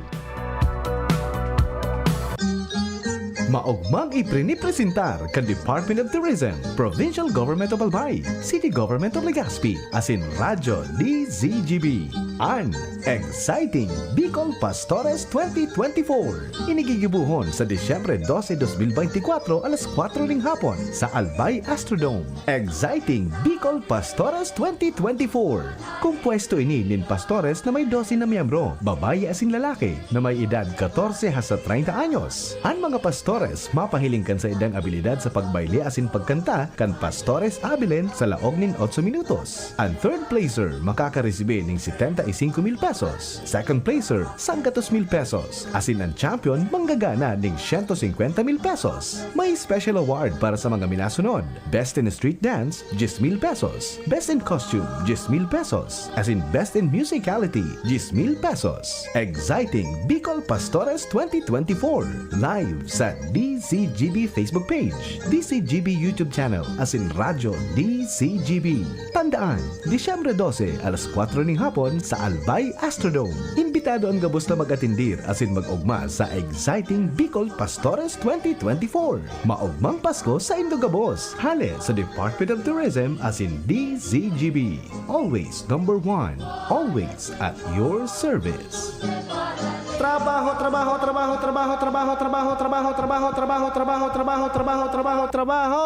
Maogmang iprinipresentar kan Department of Tourism, Provincial Government of Albay, City Government of Legazpi, asin Radyo D Z G B, an Exciting Bicol Pastores twenty twenty-four. Inigigibohon sa Disyembre dose, dos mil beintikwatro, alas kwatro ning hapon, sa Albay Astrodome. Exciting Bicol Pastores twenty twenty-four. Kompuesto ini nin pastores na may dose na miyembro, babayi asin lalaki, na may edad katorse hasta treinta anyos. An mga pastores mapahiling kan saindang abilidad sa pagbayle asin pagkanta kan Pastores Abilene sa laog nin otso minutos. An third placer makakaresibi nin setenta y cinco mil pesos, second placer, sanggatos mil pesos, asin an champion manggagana nin siyento singkwenta mil pesos. May special award para sa mga minasunod: Best in Street Dance, diyes mil pesos; Best in Costume, diyes mil pesos; asin Best in Musicality, diyes mil pesos. Exciting Bicol Pastores twenty twenty-four, live sa D Z G B Facebook page, D Z G B YouTube channel, asin Radyo D Z G B. Tandaan, Disyembre dose, alas kwatro ning hapon, sa Albay Astrodome. Imbitado an gabos na mag-atendir asin mag-ogma sa Exciting Bicol Pastores twenty twenty-four. Maogmang Pasko sa indo gabos, hale sa Department of Tourism asin D Z G B. Always number one. Always at your service. Trabaho, trabaho, trabaho, trabaho, trabaho, trabaho, trabaho, trabaho, trabaho, trabaho, trabaho, trabaho, trabaho, trabaho, trabaho.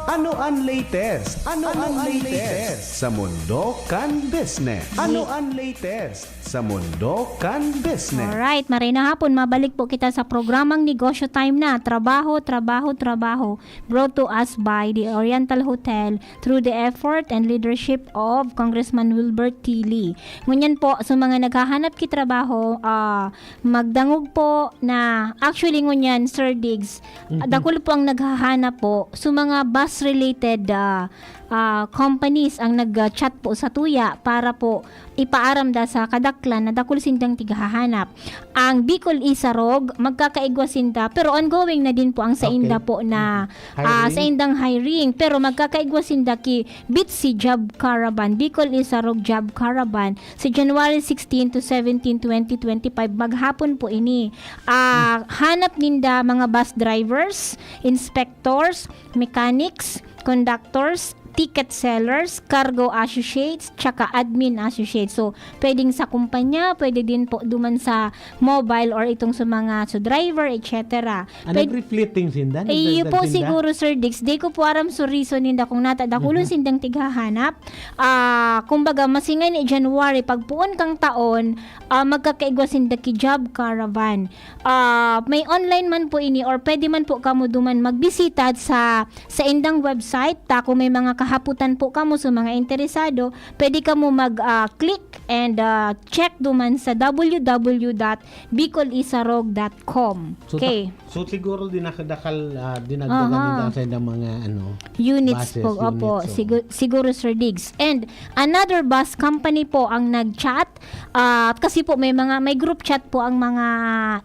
Ano ang latest? Ano ang latest sa mundo kan business? Ano ang latest sa mundo kan business? Alright, maray na hapon, mabalik po kita sa programang Negosyo Time na. Trabaho, trabaho, trabaho. Brought to us by the Oriental Hotel through the effort and leadership of Congressman Wilbert Tilly. Ngunyan po, sa mga naghahanap ki trabaho, ah, magdangog po na, actually ngunyan, Sir Diggs, Mhm. dakul po ang naghahanap po sa mga bus-related, ah, ah, companies ang nag-chat po sa tuya para po ipaaram da sa kadaklan na dakul sindang tighahanap. Ang Bicol Isarog, magkakaigwa sinda, pero ongoing na din po ang sainda Okay. po na, Mhm. ah, Hiring. saindang hiring. Pero magkakaigwa sinda ki Bitsi Job Caravan, Bicol Isarog Job Caravan, sa January sixteen to seventeen, twenty twenty-five. Maghapon po ini. Ah, Hmm. hanap ninda mga bus drivers, inspectors, mechanics, conductors, ticket sellers, cargo associates, tsaka admin associates. So, pwedeng sa kumpanya, pwede din po duman sa mobile or itong sa mga, sa driver, et cetera. Ah, Pwed-, nag-refleeting sinda? Iyo Nagdagdag po sinda? siguro, Sir Diggs. Di ko po aram sa reason ninda kung nata dakulon Mhm. sindang tighahanap. Ah, kumbaga, masinga ni January, pagpuon kang taon, ah, magkakaigwa sinda ki Job Caravan. Ah, may online man po ini or pwede man po kamo duman magbisita sa, sa indang website. Ta kung may mga kahaputan po kamo sa mga interesado, pwede kamo mag, ah, click and, ah, check duman sa w w w dot bicol isarog dot com. So, Okay. ta-, so siguro dinakadakal, ah, dinagdagan Aha. nila sa ilang mga, ano, Units buses, po, opo. units, oo. Sigu-, siguro, Sir Diggs. And another bus company po ang nag-chat. Ah, kasi po may mga, may group chat po ang mga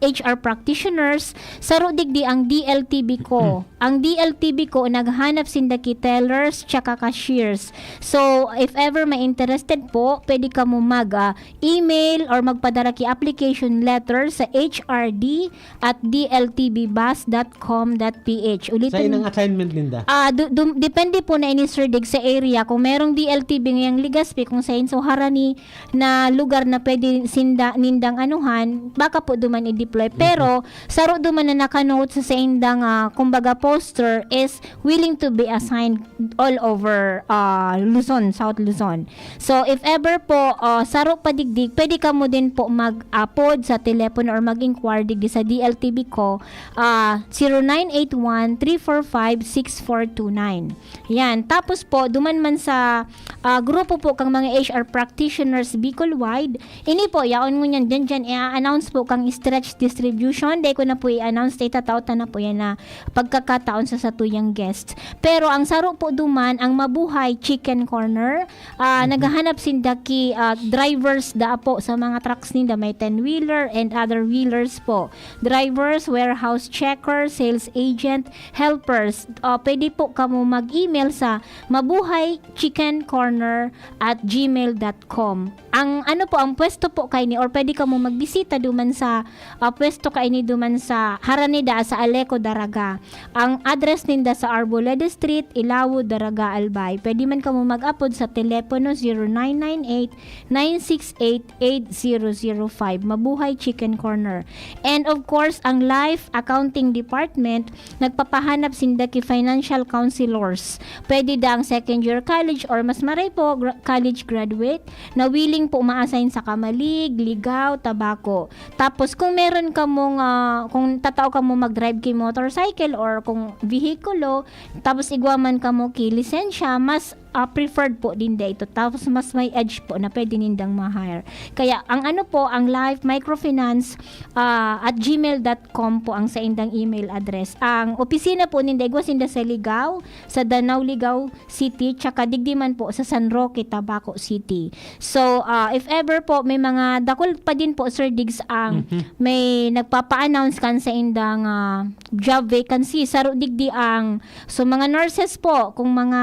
H R practitioners. Saro digdi ang D L T B ko. Ang D L T B ko, naghanap sinda ki tellers tsaka cashiers. So, if ever may interested po, pwede kamo mag, ah, email or magpadara ki application letter sa H R D at D L T B bus dot com dot P H. Ulitin Sa inang assignment ninda? Ah, du-, dum-, depende po na ini, Sir Dig, sa area. Kung merong D L T B ngayang Legazpi, kung sa Inso Harani na lugar na pwede sinda, nindang anuhan, baka po duman i-deploy. Mhm. Pero, saro duman na nakanote sa saindang, ah, kumbaga, poster is willing to be assigned all over, ah, Luzon, South Luzon. So, if ever po, ah, saro pa digdi, pwede kamo din po mag-apod sa telepono or mag-inquire digdi sa D L T B ko, ah, zero nine eight one, three four five, six four two nine. Yan. Tapos po, duman man sa, ah, grupo po kang mga H R practitioners Bicol-wide, ini po, yaon ngunyan, dyan, dyan, i-announce po kang stretch distribution. Dai ko na po i-announce, itataot na po yan na pagkakataon sa satuyang guests. Pero ang saro po duman, ang Mabuhay Chicken Corner, ah, Mhm. naghahanap sinda ki, ah, drivers da po sa mga trucks ninda, may ten-wheeler and other wheelers po. Drivers, warehouse checker, sales agent, helpers. Ah, pwede po kamo mag-email sa mabuhay chicken corner at gmail dot com. Ang ano po, ang pwesto po kaini, or pwede kamo magbisita duman sa, ah, pwesto kaini duman sa Haranida, sa Aleco, Daraga. Ang address ninda sa Arboleda Street, Ilawod, Daraga, Albay. Pwede man kamo mag-apod sa telepono zero nine nine eight, nine six eight, eight zero zero five. Mabuhay Chicken Corner. And of course, ang Life Accounting Department, nagpapahanap sinda ki financial counselors. Pwede da ang second year college or mas maray po, gra-, college graduate na willing po ma-assign sa Camalig, Ligao, Tabaco. Tapos kung meron kamong, ah, kung tatao kamo mag-drive ki motorcycle or kung vehikulo, tapos igwa man kamo ki lisensya, mas, ah, preferred po din da ito. Tapos mas may edge po na pwede nindang ma-hire. Kaya ang ano po, ang Life Microfinance, ah, at gmail dot com po ang saindang email address. Ang opisina po ninda, igwa sinda sa Ligao, sa Danao, Ligao City, tsaka digdi man po sa San Roque, Tabaco City. So, ah, if ever po, may mga dakul pa din po, Sir Diggs, ang Mhm. may nagpapa-announce kan saindang, ah, job vacancy. Saro digdi ang, so, mga nurses po, kung mga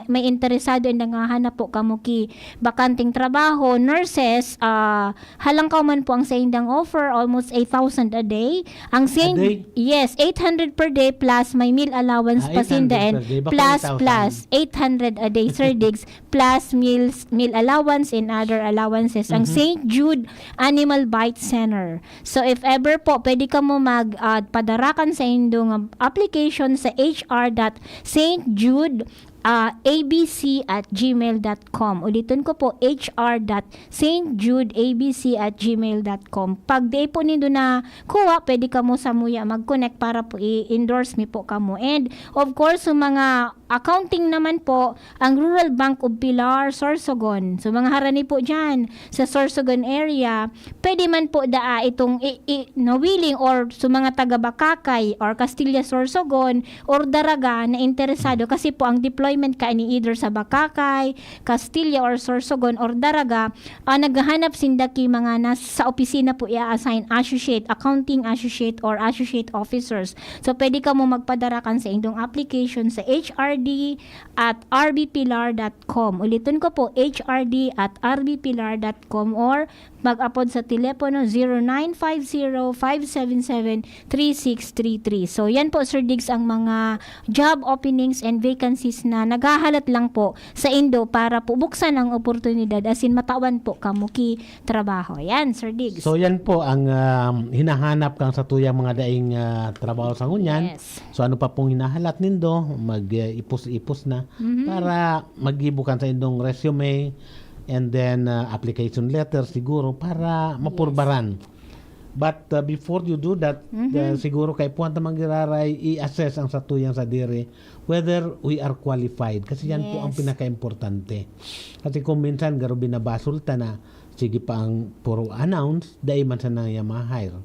may interest interesado and naghahanap po kamo ki bakanteng trabaho, nurses, ah, halangkaw man po ang saindang offer, almost eight thousand a day. Ang A Saint day? Yes, eight hundred per day plus may meal allowance Ah, pa sinda eight hundred and per day. Baka plus, eight thousand. Plus, eight hundred a day, Sir Diggs, plus meals, meal allowance and other allowances. Ang Mhm. Saint Jude Animal Bite Center. So, if ever po, pwede kamo mag, ah, padarakan sa indong, ah, application sa H R dot Saint Jude ah, A B C at gmail dot com. Uliton ko po, H R dot Saint Jude A B C at gmail dot com. Pag di po nindo na kuha, pwede kamo samuya mag-connect para po i-endorse mi po kamo. And of course, sa mga accounting naman po, ang Rural Bank of Pilar, Sorsogon. So, mga harani po dyan sa Sorsogon area, pwede man po daa itong i-, i-, nawiling or sa mga taga Bacacay or Castilla, Sorsogon, or Daraga na interesado kasi po ang deployment kaini either sa Bacacay, Castilla or Sorsogon or Daraga, ah, naghahanap sinda ki mga nas-, sa opisina po i-assign associate, accounting associate or associate officers. So, pwede kamo magpadarakan sa indong application sa H R D at R B Pilar dot com. Uliton ko po, H R D at R B Pilar dot com or mag-apod sa telepono zero nine five zero five seven seven three six three three. So, yan po, Sir Diggs, ang mga job openings and vacancies na naghahalat lang po sa indo para po buksan ang oportunidad, as in, matawan po kamo ki trabaho. Yan, Sir Diggs. So, yan po ang, um, hinahanap kang sa tuyang mga daing, ah, trabaho sa ngunyan. Yes. So, ano pa pong hinahalat nindo? Mag, eh, ipos-ipos na Mhm. para maggibo kan sa indong resume and then, ah, application letter siguro para Yes. mapurbaran. But, ah, before you do that, Mhm. ah, siguro kaipuhan ta man giraray i-assess ang satuyang sadiri whether we are qualified. Kasi yan po ang Yes. pinakaimportante. Kasi kung minsan garo binabasol ta na, sige pa ang puro announce, dai man sana niya ma-hire.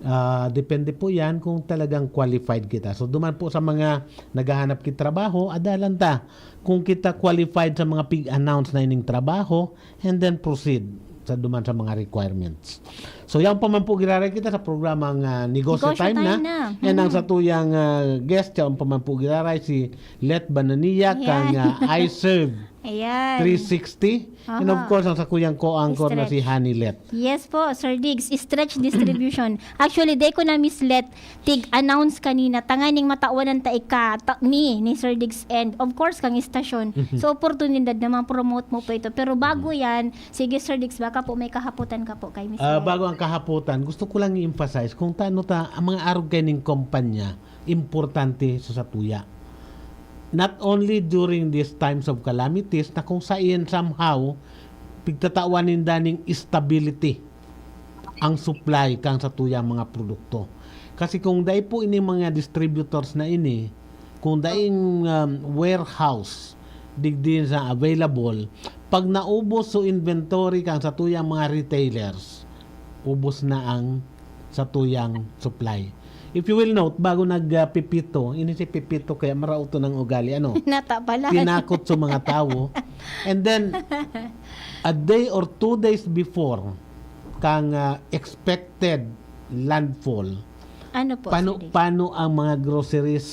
Ah, depende po yan kung talagang qualified kita. So, duman po sa mga naghahanap ki trabaho, adalan ta kung kita qualified sa mga pig-announce na ining trabaho, and then proceed sa duman sa mga requirements. So, yan pa man po giraray kita sa programang, ah, Negosyo Negosyo Time Time na. na. And ang Mm. satuyang, ah, guest, yan pa man po giraray si Let Banania Ayan. kang, ah, iServe Ayan. three sixty. And of Aha. course, ang sakuyang co-anchor na si Stretch. Honey Let. Yes po, Sir Diggs, stretch distribution. Actually, di ko na-miss Let tig-announce kanina, tanganing matawanan ta ika, ta-, mi, ni Sir Diggs, and of course, kang istasyon. Mhm. So, oportunidad na ma-promote mo po ito. Pero bago Mhm. yan, sige, Sir Diggs, baka po may kahapotan ka po kay Miss Ah, Let. bago ang kahapotan, gusto ko lang i-emphasize kung taano ta, ang mga arog kaining kumpanya, importante sa satuya. Not only during these times of calamities na kung sain somehow pigtatawan ninda ning stability ang supply kan satuyang mga produkto. Kasi kung dai po ini mga distributors na ini, kung daing, um, warehouse digdi sa available, pag naubos so inventory kan satuyang mga retailers, ubos na ang satuyang supply. If you will note, bago nag, ah, Pepito, ini si Pepito kaya maraot ang ugali, ano? Nata pala. Tinakot sa mga tawo. And then, a day or two days before kang, ah, expected landfall, Ano po, pano, Sir Dick? Paano ang mga groceries?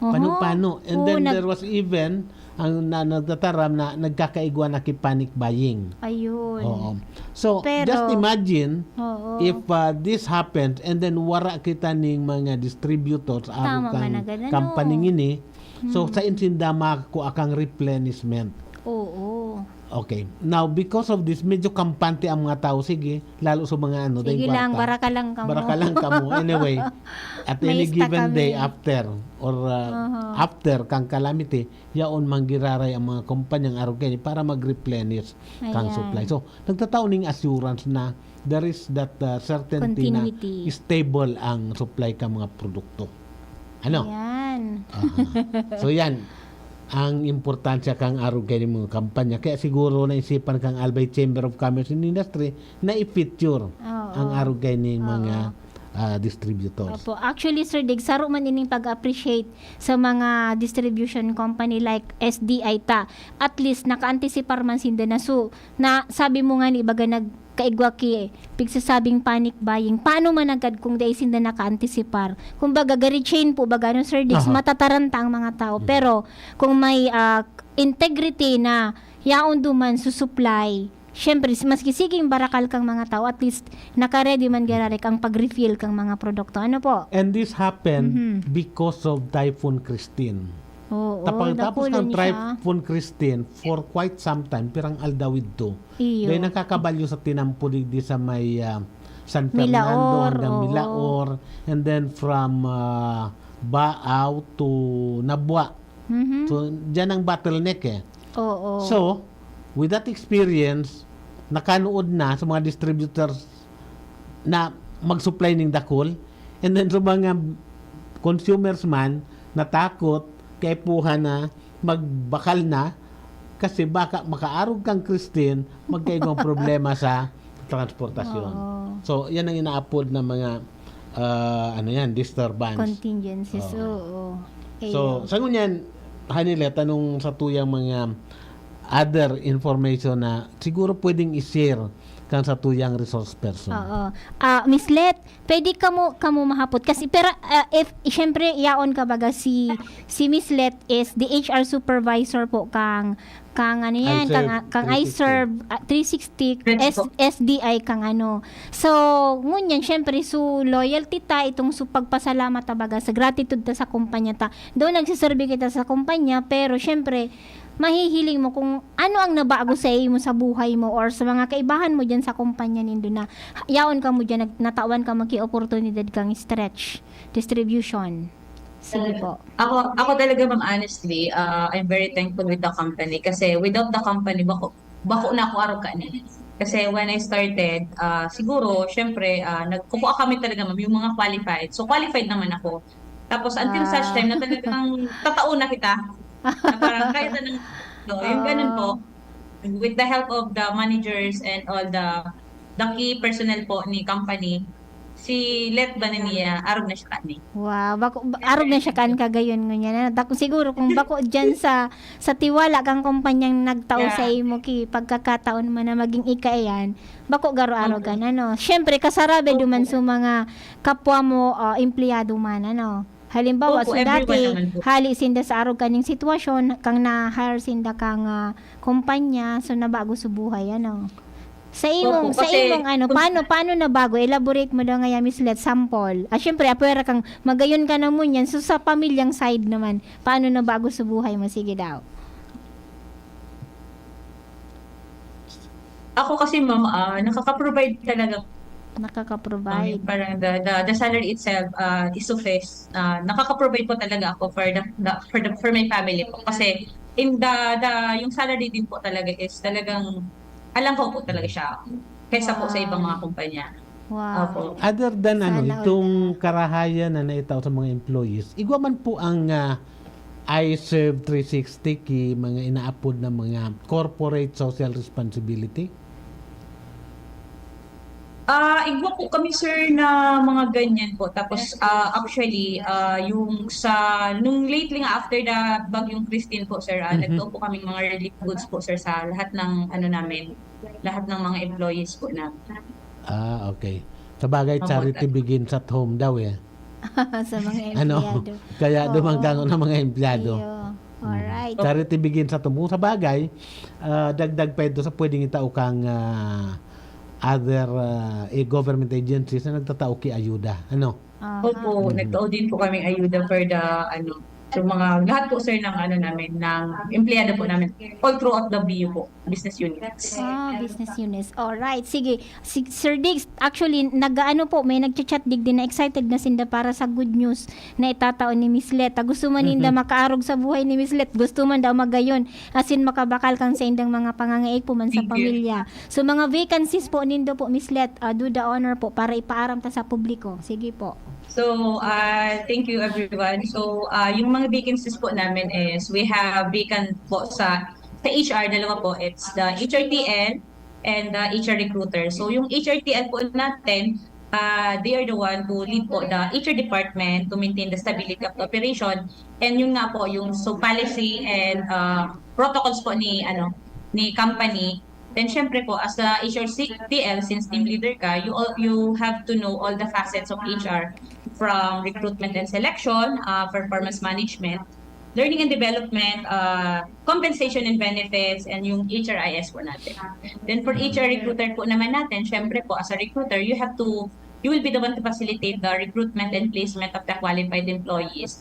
Oho. Paano, paano? And Oo, then nag- there was even ang na, nagtataram na nagkakaigwa na ki panic buying. Ayun. Oo. So, Pero, just imagine oo. if, uh, this happened and then wara kita ning mga distributors, Tama arog kan man na ganun, company no? ngini. So, Hmm. sain sinda makakua kang replenishment? Oo. Okay. Now, because of this, medyo kampante ang mga tao. Sige, lalo sa mga ano, Sige dahil lang, kwarta. baraka lang kamo. Baraka lang kamo. Anyway, at May any ista given kami. day after or, uh, Aha. after kang calamity, yaon manggiraray ang mga kumpanyang arog kaini para mag-replenish kang Ayan. supply. So, nagtatao ning assurance na there is that, uh, certainty na Continuity. stable ang supply ka mga produkto. Ano? Ayan. Aha. So, yan. Ang importansya kang arog kaini mga kampanya. Kaya siguro naisipan kang Albay Chamber of Commerce and Industry na i-feature Oo. ang arog kaini mga, Oo. ah, distributors. Opo. Actually, Sir Dig, saro man ining pag-appreciate sa mga distribution company like S D I ta. At least, naka-antisipar man sinda na. So, na, sabi mo nga ni, baga nag-, kaigwa ki pigsasabing panic buying. Paano man agad kung dai sinda nakaantisipar? Kumbaga, gari chain po baga, no, Sir Diggs, Aha. matataranta ang mga tao. Mhm. Pero kung may, ah, integrity na yaon duman susupply, syempre, s-, maski siging barakal kang mga tao, at least naka-ready man giraray ang pag-refill kang mga produkto. Ano po? And this happened Mhm. because of Typhoon Christine. Oo, Tapos, tapos nakulo ng ni siya. Typhoon Christine, for quite some time, pirang aldaw idto, Iyo. dahil nakakabalyo sa tinampo digdi sa may, ah, San Fernando Milaor, hanggang oo. Milaor, and then from, ah, Baao to Nabua. Mhm. So, diyan ang bottleneck eh. Oo. So, with that experience, nakanuod na sa mga distributors na mag-supply ning dakul, and then sa mga consumers man, natakot, kaipuhan na, magbakal na, kasi baka makaarog kang Christine, magkaigwang problema sa transportasyon. Oo. So, yan ang inaapod ng mga, ah, ano yan, disturbance. Contingencies, Oo. oo. So, Ayun. sa ngunyan, Hanilet, anong sa tuyang mga other information na siguro pwedeng i-share kan sa tuyang resource person? Oo. Ah, Miss Let, pwede kamo, kamo mahapot. Kasi, pero, ah, if, siyempre, yaon ka baga si, si Miss Let is the H R supervisor po kang, kang ano yan, kang, iServe kang three sixty. iServe, ah, three sixty, Yes S-, po. S D I kang ano. So, ngunyan, siyempre, so, loyalty ta, itong so, pagpasalamat ta baga, sa gratitude ta sa kumpanya ta. Though nagsiserbi kita sa kumpanya, pero siyempre, mahihiling mo kung ano ang nabago sa imo sa buhay mo or sa mga kaibahan mo diyan sa kumpanya nindo na yaon ka mo diyan, nag-, natawan ka magki-oportunidad kang stretch distribution. Sige po. Ako, ako talaga, ma'am, honestly, ah, I'm very thankful with the company kasi without the company, bako, bako na ako arog kani. Kasi when I started, ah, siguro, syempre, ah, nagkukuha kami talaga, ma'am, yung mga qualified. So, qualified naman ako. Tapos, until such Ah. time na talagang tatao na kita. Na parang kaya na ng, no, yung ganun po. Ah. With the help of the managers and all the, the key personnel po ni company, si Let Banania, arog na siya kani. Wow, bako, ba-, arog na siya kan kagayon ngunyan. Ano, dak-, siguro kung bako dyan sa, sa tiwala kang kumpanyang nagtao Yeah. sa imo ki pagkakataon mo na maging ika iyan, bako garo arog Opo. ka na, no? Siyempre, kasarabi Opo. duman sa mga kapwa mo, ah, empleyado man, ano? Halimbawa, Opo, so everyone dati, naman po. hali sinda sa arog kaning sitwasyon, kang na-hire sinda kang, ah, kumpanya, so nabago sa buhay, ano? Sa imong, Opo, sa kasi imong, ano, kung paano, paano nabago? Elaborate mo daw ngaya, Miss Let, sample. Ah, syempre, apwera kang magayon ka naman yan. So, sa pamilyang side naman, paano nabago sa buhay mo? Sige daw. Ako kasi, ma'am, ah, nakaka-provide talaga. Nakaka-provide. Um, parang the, the, the salary itself, ah, is suffice. Ah, nakaka-provide po talaga ako for the, the, for the, for my family po. Kasi in the, the, yung salary din po talaga is talagang alam ko po talaga siya kaysa po sa ibang mga Wow. kumpanya. Wow. Opo. Other than, ano, Sana all. itong karahayan na naitao sa mga employees, igwa man po ang, ah, iServe three sixty ki mga inaapod na mga corporate social responsibility? Ah, igwa po kami, sir, na mga ganyan po. Tapos, ah, actually, ah, yung sa, nung lately nga after the Bagyong Christine po, sir, ah, Mhm. nagtuo po kaming mga relief goods po, sir, sa lahat ng, ano namin, lahat ng mga employees po namin. Ah, okay. Sabagay, Opo, charity sir. begins at home daw eh. Sa mga Ano? empleyado. Kaya Oo. dumanggangon ang mga empleyado. Iyo. Mm. Alright. Charity begins at home. Kung sa bagay, ah, dagdag pa ito sa pwedeng itao kang, ah, other, ah, eh, government agencies na nagtatao ki ayuda. Ano? Aha. Opo, Mhm. nagtao din po kaming ayuda for the, ano, so mga, lahat po, sir, ng, ano, namin, ng empleyado po namin, all throughout the B U po, business units. Ah, business units. Alright, sige. Si Sir Diggs, actually, nag-aano po, may nagcha-chat digdi na excited na sinda para sa good news na itatao ni Miss Let. Ah, gusto man ninda Mhm. makaarog sa buhay ni Miss Let. Gusto man daw magayon. As in, makabakal kang saindang mga pangangaipo man sa Thank you. pamilya. So, mga vacancies po nindo po, Miss Let, ah, do the honor po para ipaaram ta sa publiko. Sige po. So, ah, thank you, everyone. So, ah, yung mga vacancies po namin is we have vacant po sa, sa H R, dalawa po. It's the H R T L and the H R recruiter. So, yung H R T L po natin, ah, they are the one to lead po the H R department to maintain the stability of the operation. And yun nga po, yung so policy and, ah, protocols po ni, ano, ni company, then syempre po, as the H R C T L, since team leader ka, you all, you have to know all the facets of H R, from recruitment and selection, uh, performance management, learning and development, uh, compensation and benefits, and yung H R I S po natin. Then for H R recruiter po naman natin, syempre po, as a recruiter, you have to, you will be the one to facilitate the recruitment and placement of the qualified employees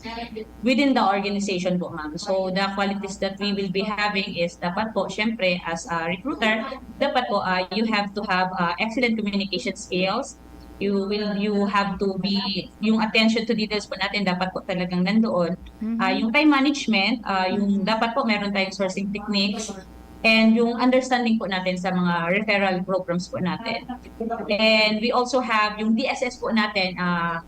within the organization po, ma'am. So the qualities that we will be having is dapat po, syempre, as a recruiter, dapat po, uh, you have to have uh, excellent communication skills. You will, you have to be, yung attention to details po natin dapat po talagang nandoon. Mhm. Ah, yung time management, ah, yung dapat po meron tayong sourcing techniques, and yung understanding po natin sa mga referral programs po natin. And we also have yung D S S po natin, ah,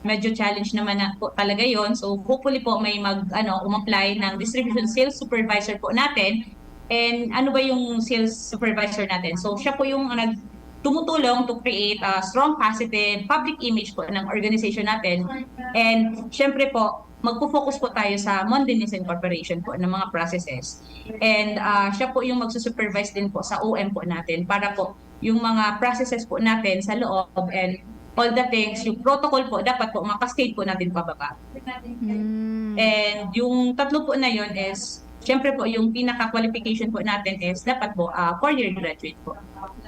medyo challenge naman na po talaga yon. So hopefully po may mag, ano, umapply ng distribution sales supervisor po natin. And ano ba yung sales supervisor natin? So siya po yung nag tumutulong to create a strong positive public image po ng organization natin. And syempre po, magpo-focus po tayo sa Mondeness Incorporation po ng mga processes. And ah, siya po yung magsusupervise din po sa O M po natin para po yung mga processes po natin sa loob and all the things, yung protocol po, dapat po makascade po natin pababa. Mm. And yung tatlo po na yun is, syempre po, yung pinaka-qualification po natin is dapat po ah, four-year graduate po.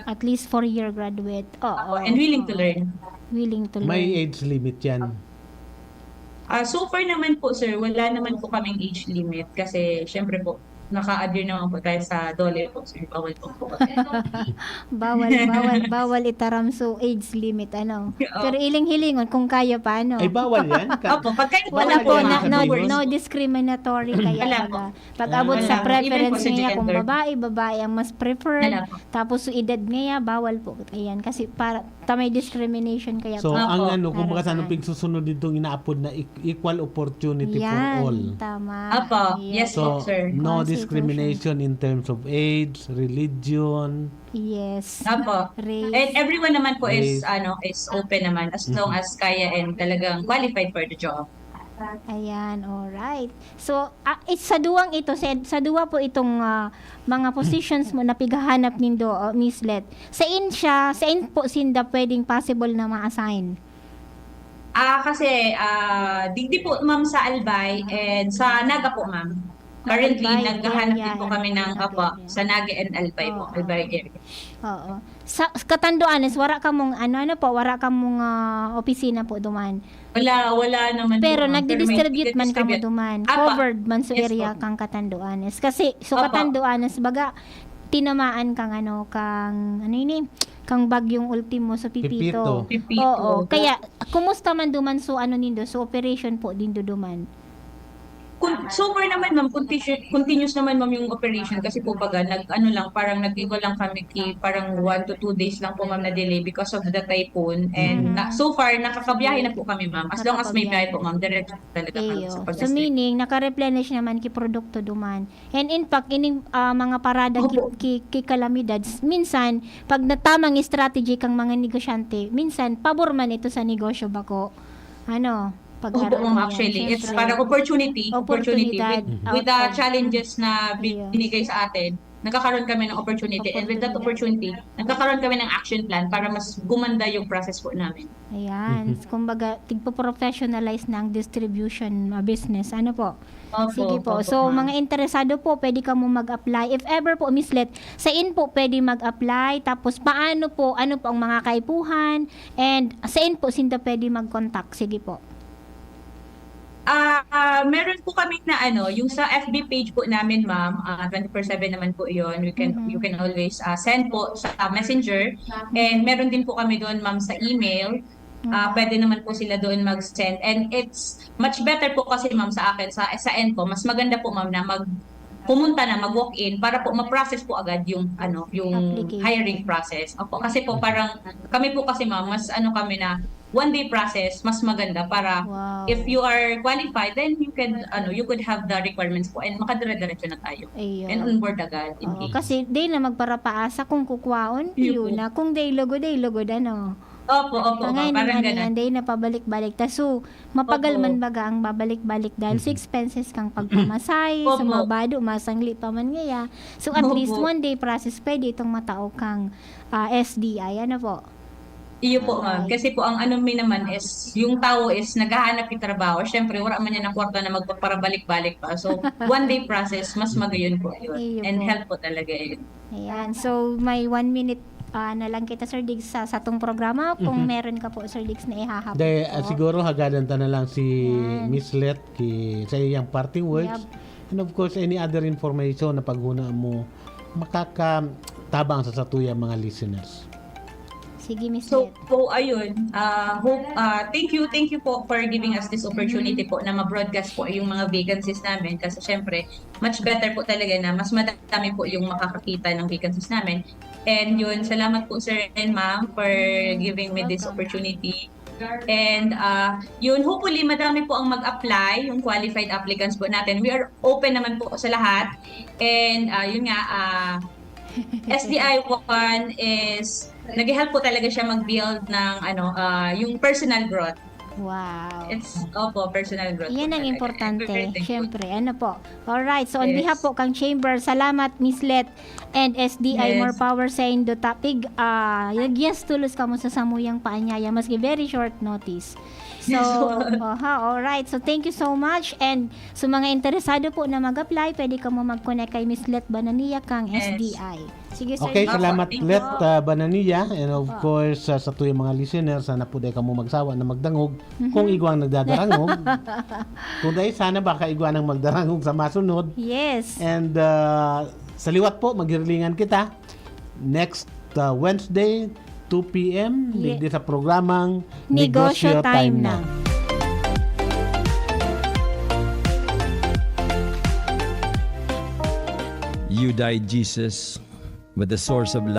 At least four-year graduate. Oo. And willing to learn. Willing to learn. May age limit yan. Ah, so far naman po, sir, wala naman po kaming age limit kasi syempre po, naka-adhere naman po tayo sa DOLE po, sir. Bawal po po. Bawal, bawal, bawal itaram so age limit, ano. Oo. Pero iling-hilingon kung kaya pa, ano. Ay, bawal yan? Ka- Opo, pagka Wala wala po, po na- na, no, no worries. No discriminatory kaya Wala baga. po. Pag abot Wala sa po. Preference Even po sa niya kung gender. Babae, babae ang mas preferred. Wala po. Tapos sa edad niya, bawal po. Ayan, kasi para ta may discrimination kaya So, po. ang Opo. ano, kung Meron baka saan yan. Pagsusunod dito, inaapod na e- equal opportunity Yan, for all. Tama. Opo. Yes So, po, sir. No Constitution. Discrimination in terms of age, religion. Yes. Opo. Race. And everyone naman po is Race. ano is open naman as long as kaya and talagang qualified for the job. Ayan, alright. So, ah, it- sa duwang ito, sa, sa duwa po itong ah, mga positions mo na pighahanap nindo, oh, Miss Let, sain siya, sain po sinda pwedeng possible na ma-assign? Ah, kasi ah digdi po, ma'am, sa Albay and sa Naga po, ma'am. Currently, Albay naghahanap area din po and kami ng Naga apo area. Sa Naga and Albay po, Oo. Albay area. Oo. Sa, sa Catanduanes, wala ka mong, ano, ano po, wala ka mong ah, opisina po duman. Wala, wala naman Pero po, ma'am. nagdi-distribute Pero may man kamo distribute. duman. Apa. Covered man sa Yes area po. kang Catanduanes. Kasi, so Apa. Catanduanes, baga, tinamaan kang ano, kang, ano ini, kang bagyong ultimo sa Pipito. Pipito. Pipito. Oo. Kaya, kumusta man duman so, ano nindo, so operation po din duman? Kun, so far naman, ma'am, continu- continuous naman, ma'am, yung operation kasi po baga, nag, ano lang, parang nag-iwan lang kami ki, parang one to two days lang po, ma'am, na delay because of the typhoon. And Mhm. na, so far, nakakabiyahe na po kami, ma'am. As long as may biyahe po, ma'am, diretso talaga kami Eyo. sa So, pag-distribute. Meaning, naka-replenish naman ki produkto duman. And in fact, ining ah, mga parada ki, Opo. ki, ki kalamidad, minsan, pag natamang strategy kang mga negosyante, minsan, pabor man ito sa negosyo bako. Ano? Pag Opo, ma'am, actually. It's parang opportunity. Opportunity. Oportunidad. With, with the Out of- challenges na Iyo. binigay sa atin, nagkakaroon kami ng opportunity. And with that Opportunity. Opportunity, nagkakaroon kami ng action plan para mas gumanda yung process po namin. Ayan. Mhm. Kumbaga, tigpo-professionalize na ang distribution ah, business. Ano po? Opo, Sige po. opo, So, ma'am. Mga interesado po, pwede kamo mag-apply. If ever po, Miss Let, sain po pwede mag-apply? Tapos, paano po? Ano po ang mga kaipuhan? And sain po sinda pwede mag-contact? Sige po. Ah, ah, meron po kami na ano, yung sa F B page po namin, ma'am, ah, twenty-four seven naman po 'yon. You can Mhm. you can always ah, send po sa Messenger. And meron din po kami doon, ma'am, sa email. Ah, pwede naman po sila doon mag-send. And it's much better po kasi, ma'am, sa akin, sa sa end po, mas maganda po, ma'am, na mag pumunta na, mag-walk-in para po ma-process po agad yung ano, yung Application. Hiring process. Opo, kasi po parang kami po kasi, ma'am, mas ano kami na one day process, mas maganda para Wow. if you are qualified, then you can ano, you could have the requirements po and makadire-diretso na tayo. Ayun. And on board agad. Oo, Engage. Kasi di na magparapaasa kung kukwaon, Yun yun po. Na. Kung day lugod, day lugod, ano. Opo, opo, Kangay ma'am. Parang naman ganun. Yan, dahil napabalik-balik ta. So, mapagal Opo. man baga ang babalik-balik dahil sa Mhm. expenses kang pagpamasahe, Opo. sumabado, masangli pa man ngaya. So, at Opo. least one day process, pwede itong matao kang ah, S D I. Ano po? Iyo po, ma'am. Alright. Kasi po, ang ano mi naman is, yung tao is naghahanap ng trabaho. Siyempre, wala man niya ng kwarta na magpaparabalik-balik pa. So, one day process, mas magayon po yun. Iyo And po. Help po talaga yun. Ayan. So, may one minute ah, na lang kita, Sir Diggs, sa satong programa. Kung Mhm. meron ka po, Sir Diggs, na ihahapon Dahil po. ah, siguro hagadan ta na lang si Yan. Miss Let ki, sa iyang parting words. Yab. And of course, any other information na paghuna mo makakatabang sa satuyang mga listeners. Sige, Miss So, Let. po, ayun. Ah, hope, ah, thank you, thank you po for giving us this opportunity po na ma-broadcast po yung mga vacancies namin. Kasi syempre, much better po talaga na mas madami po yung makakakita ng vacancies namin. And yun, salamat po, sir and ma'am, for giving me this Welcome. Opportunity. And ah, yun, hopefully madami po ang mag-apply, yung qualified applicants po natin. We are open naman po sa lahat. And ah, yun nga, ah, S D I one is nag-help po talaga siya mag-build ng ano, ah, yung personal growth. Wow. It's, opo, personal growth Yan po ang talaga. Importante, Very thankful. Syempre. Ano po? Alright. So, on Yes. Behalf po kang Chamber, salamat, Miss Let and S D I. Yes. More power sa indo. Tapig, ah, yes, tulos kamo sa samuyang paanyaya, maski very short notice. So, Yes, po. Aha, alright. So, thank you so much. And sa mga interesado po na mag-apply, pwede kamo mag-connect kay Miss Let Banania kang Yes. S D I. Sige, Sir. Okay, Opo, salamat thank you Let po. uh, Banania, and of Opo. course uh, sa tuyang mga listeners, sana po dahil kamo magsawa na magdangog. Mhm. Kung igwang nagdadarangog, kung dahil sana baka igwa nang magdarangog sa masunod. Yes. And uh, sa liwat po, maghirlingan kita next uh, Wednesday, two p.m. Ye- Digdi sa programang Negosyo Negosyo Time Time Na. Na. You died, Jesus, with the source of life.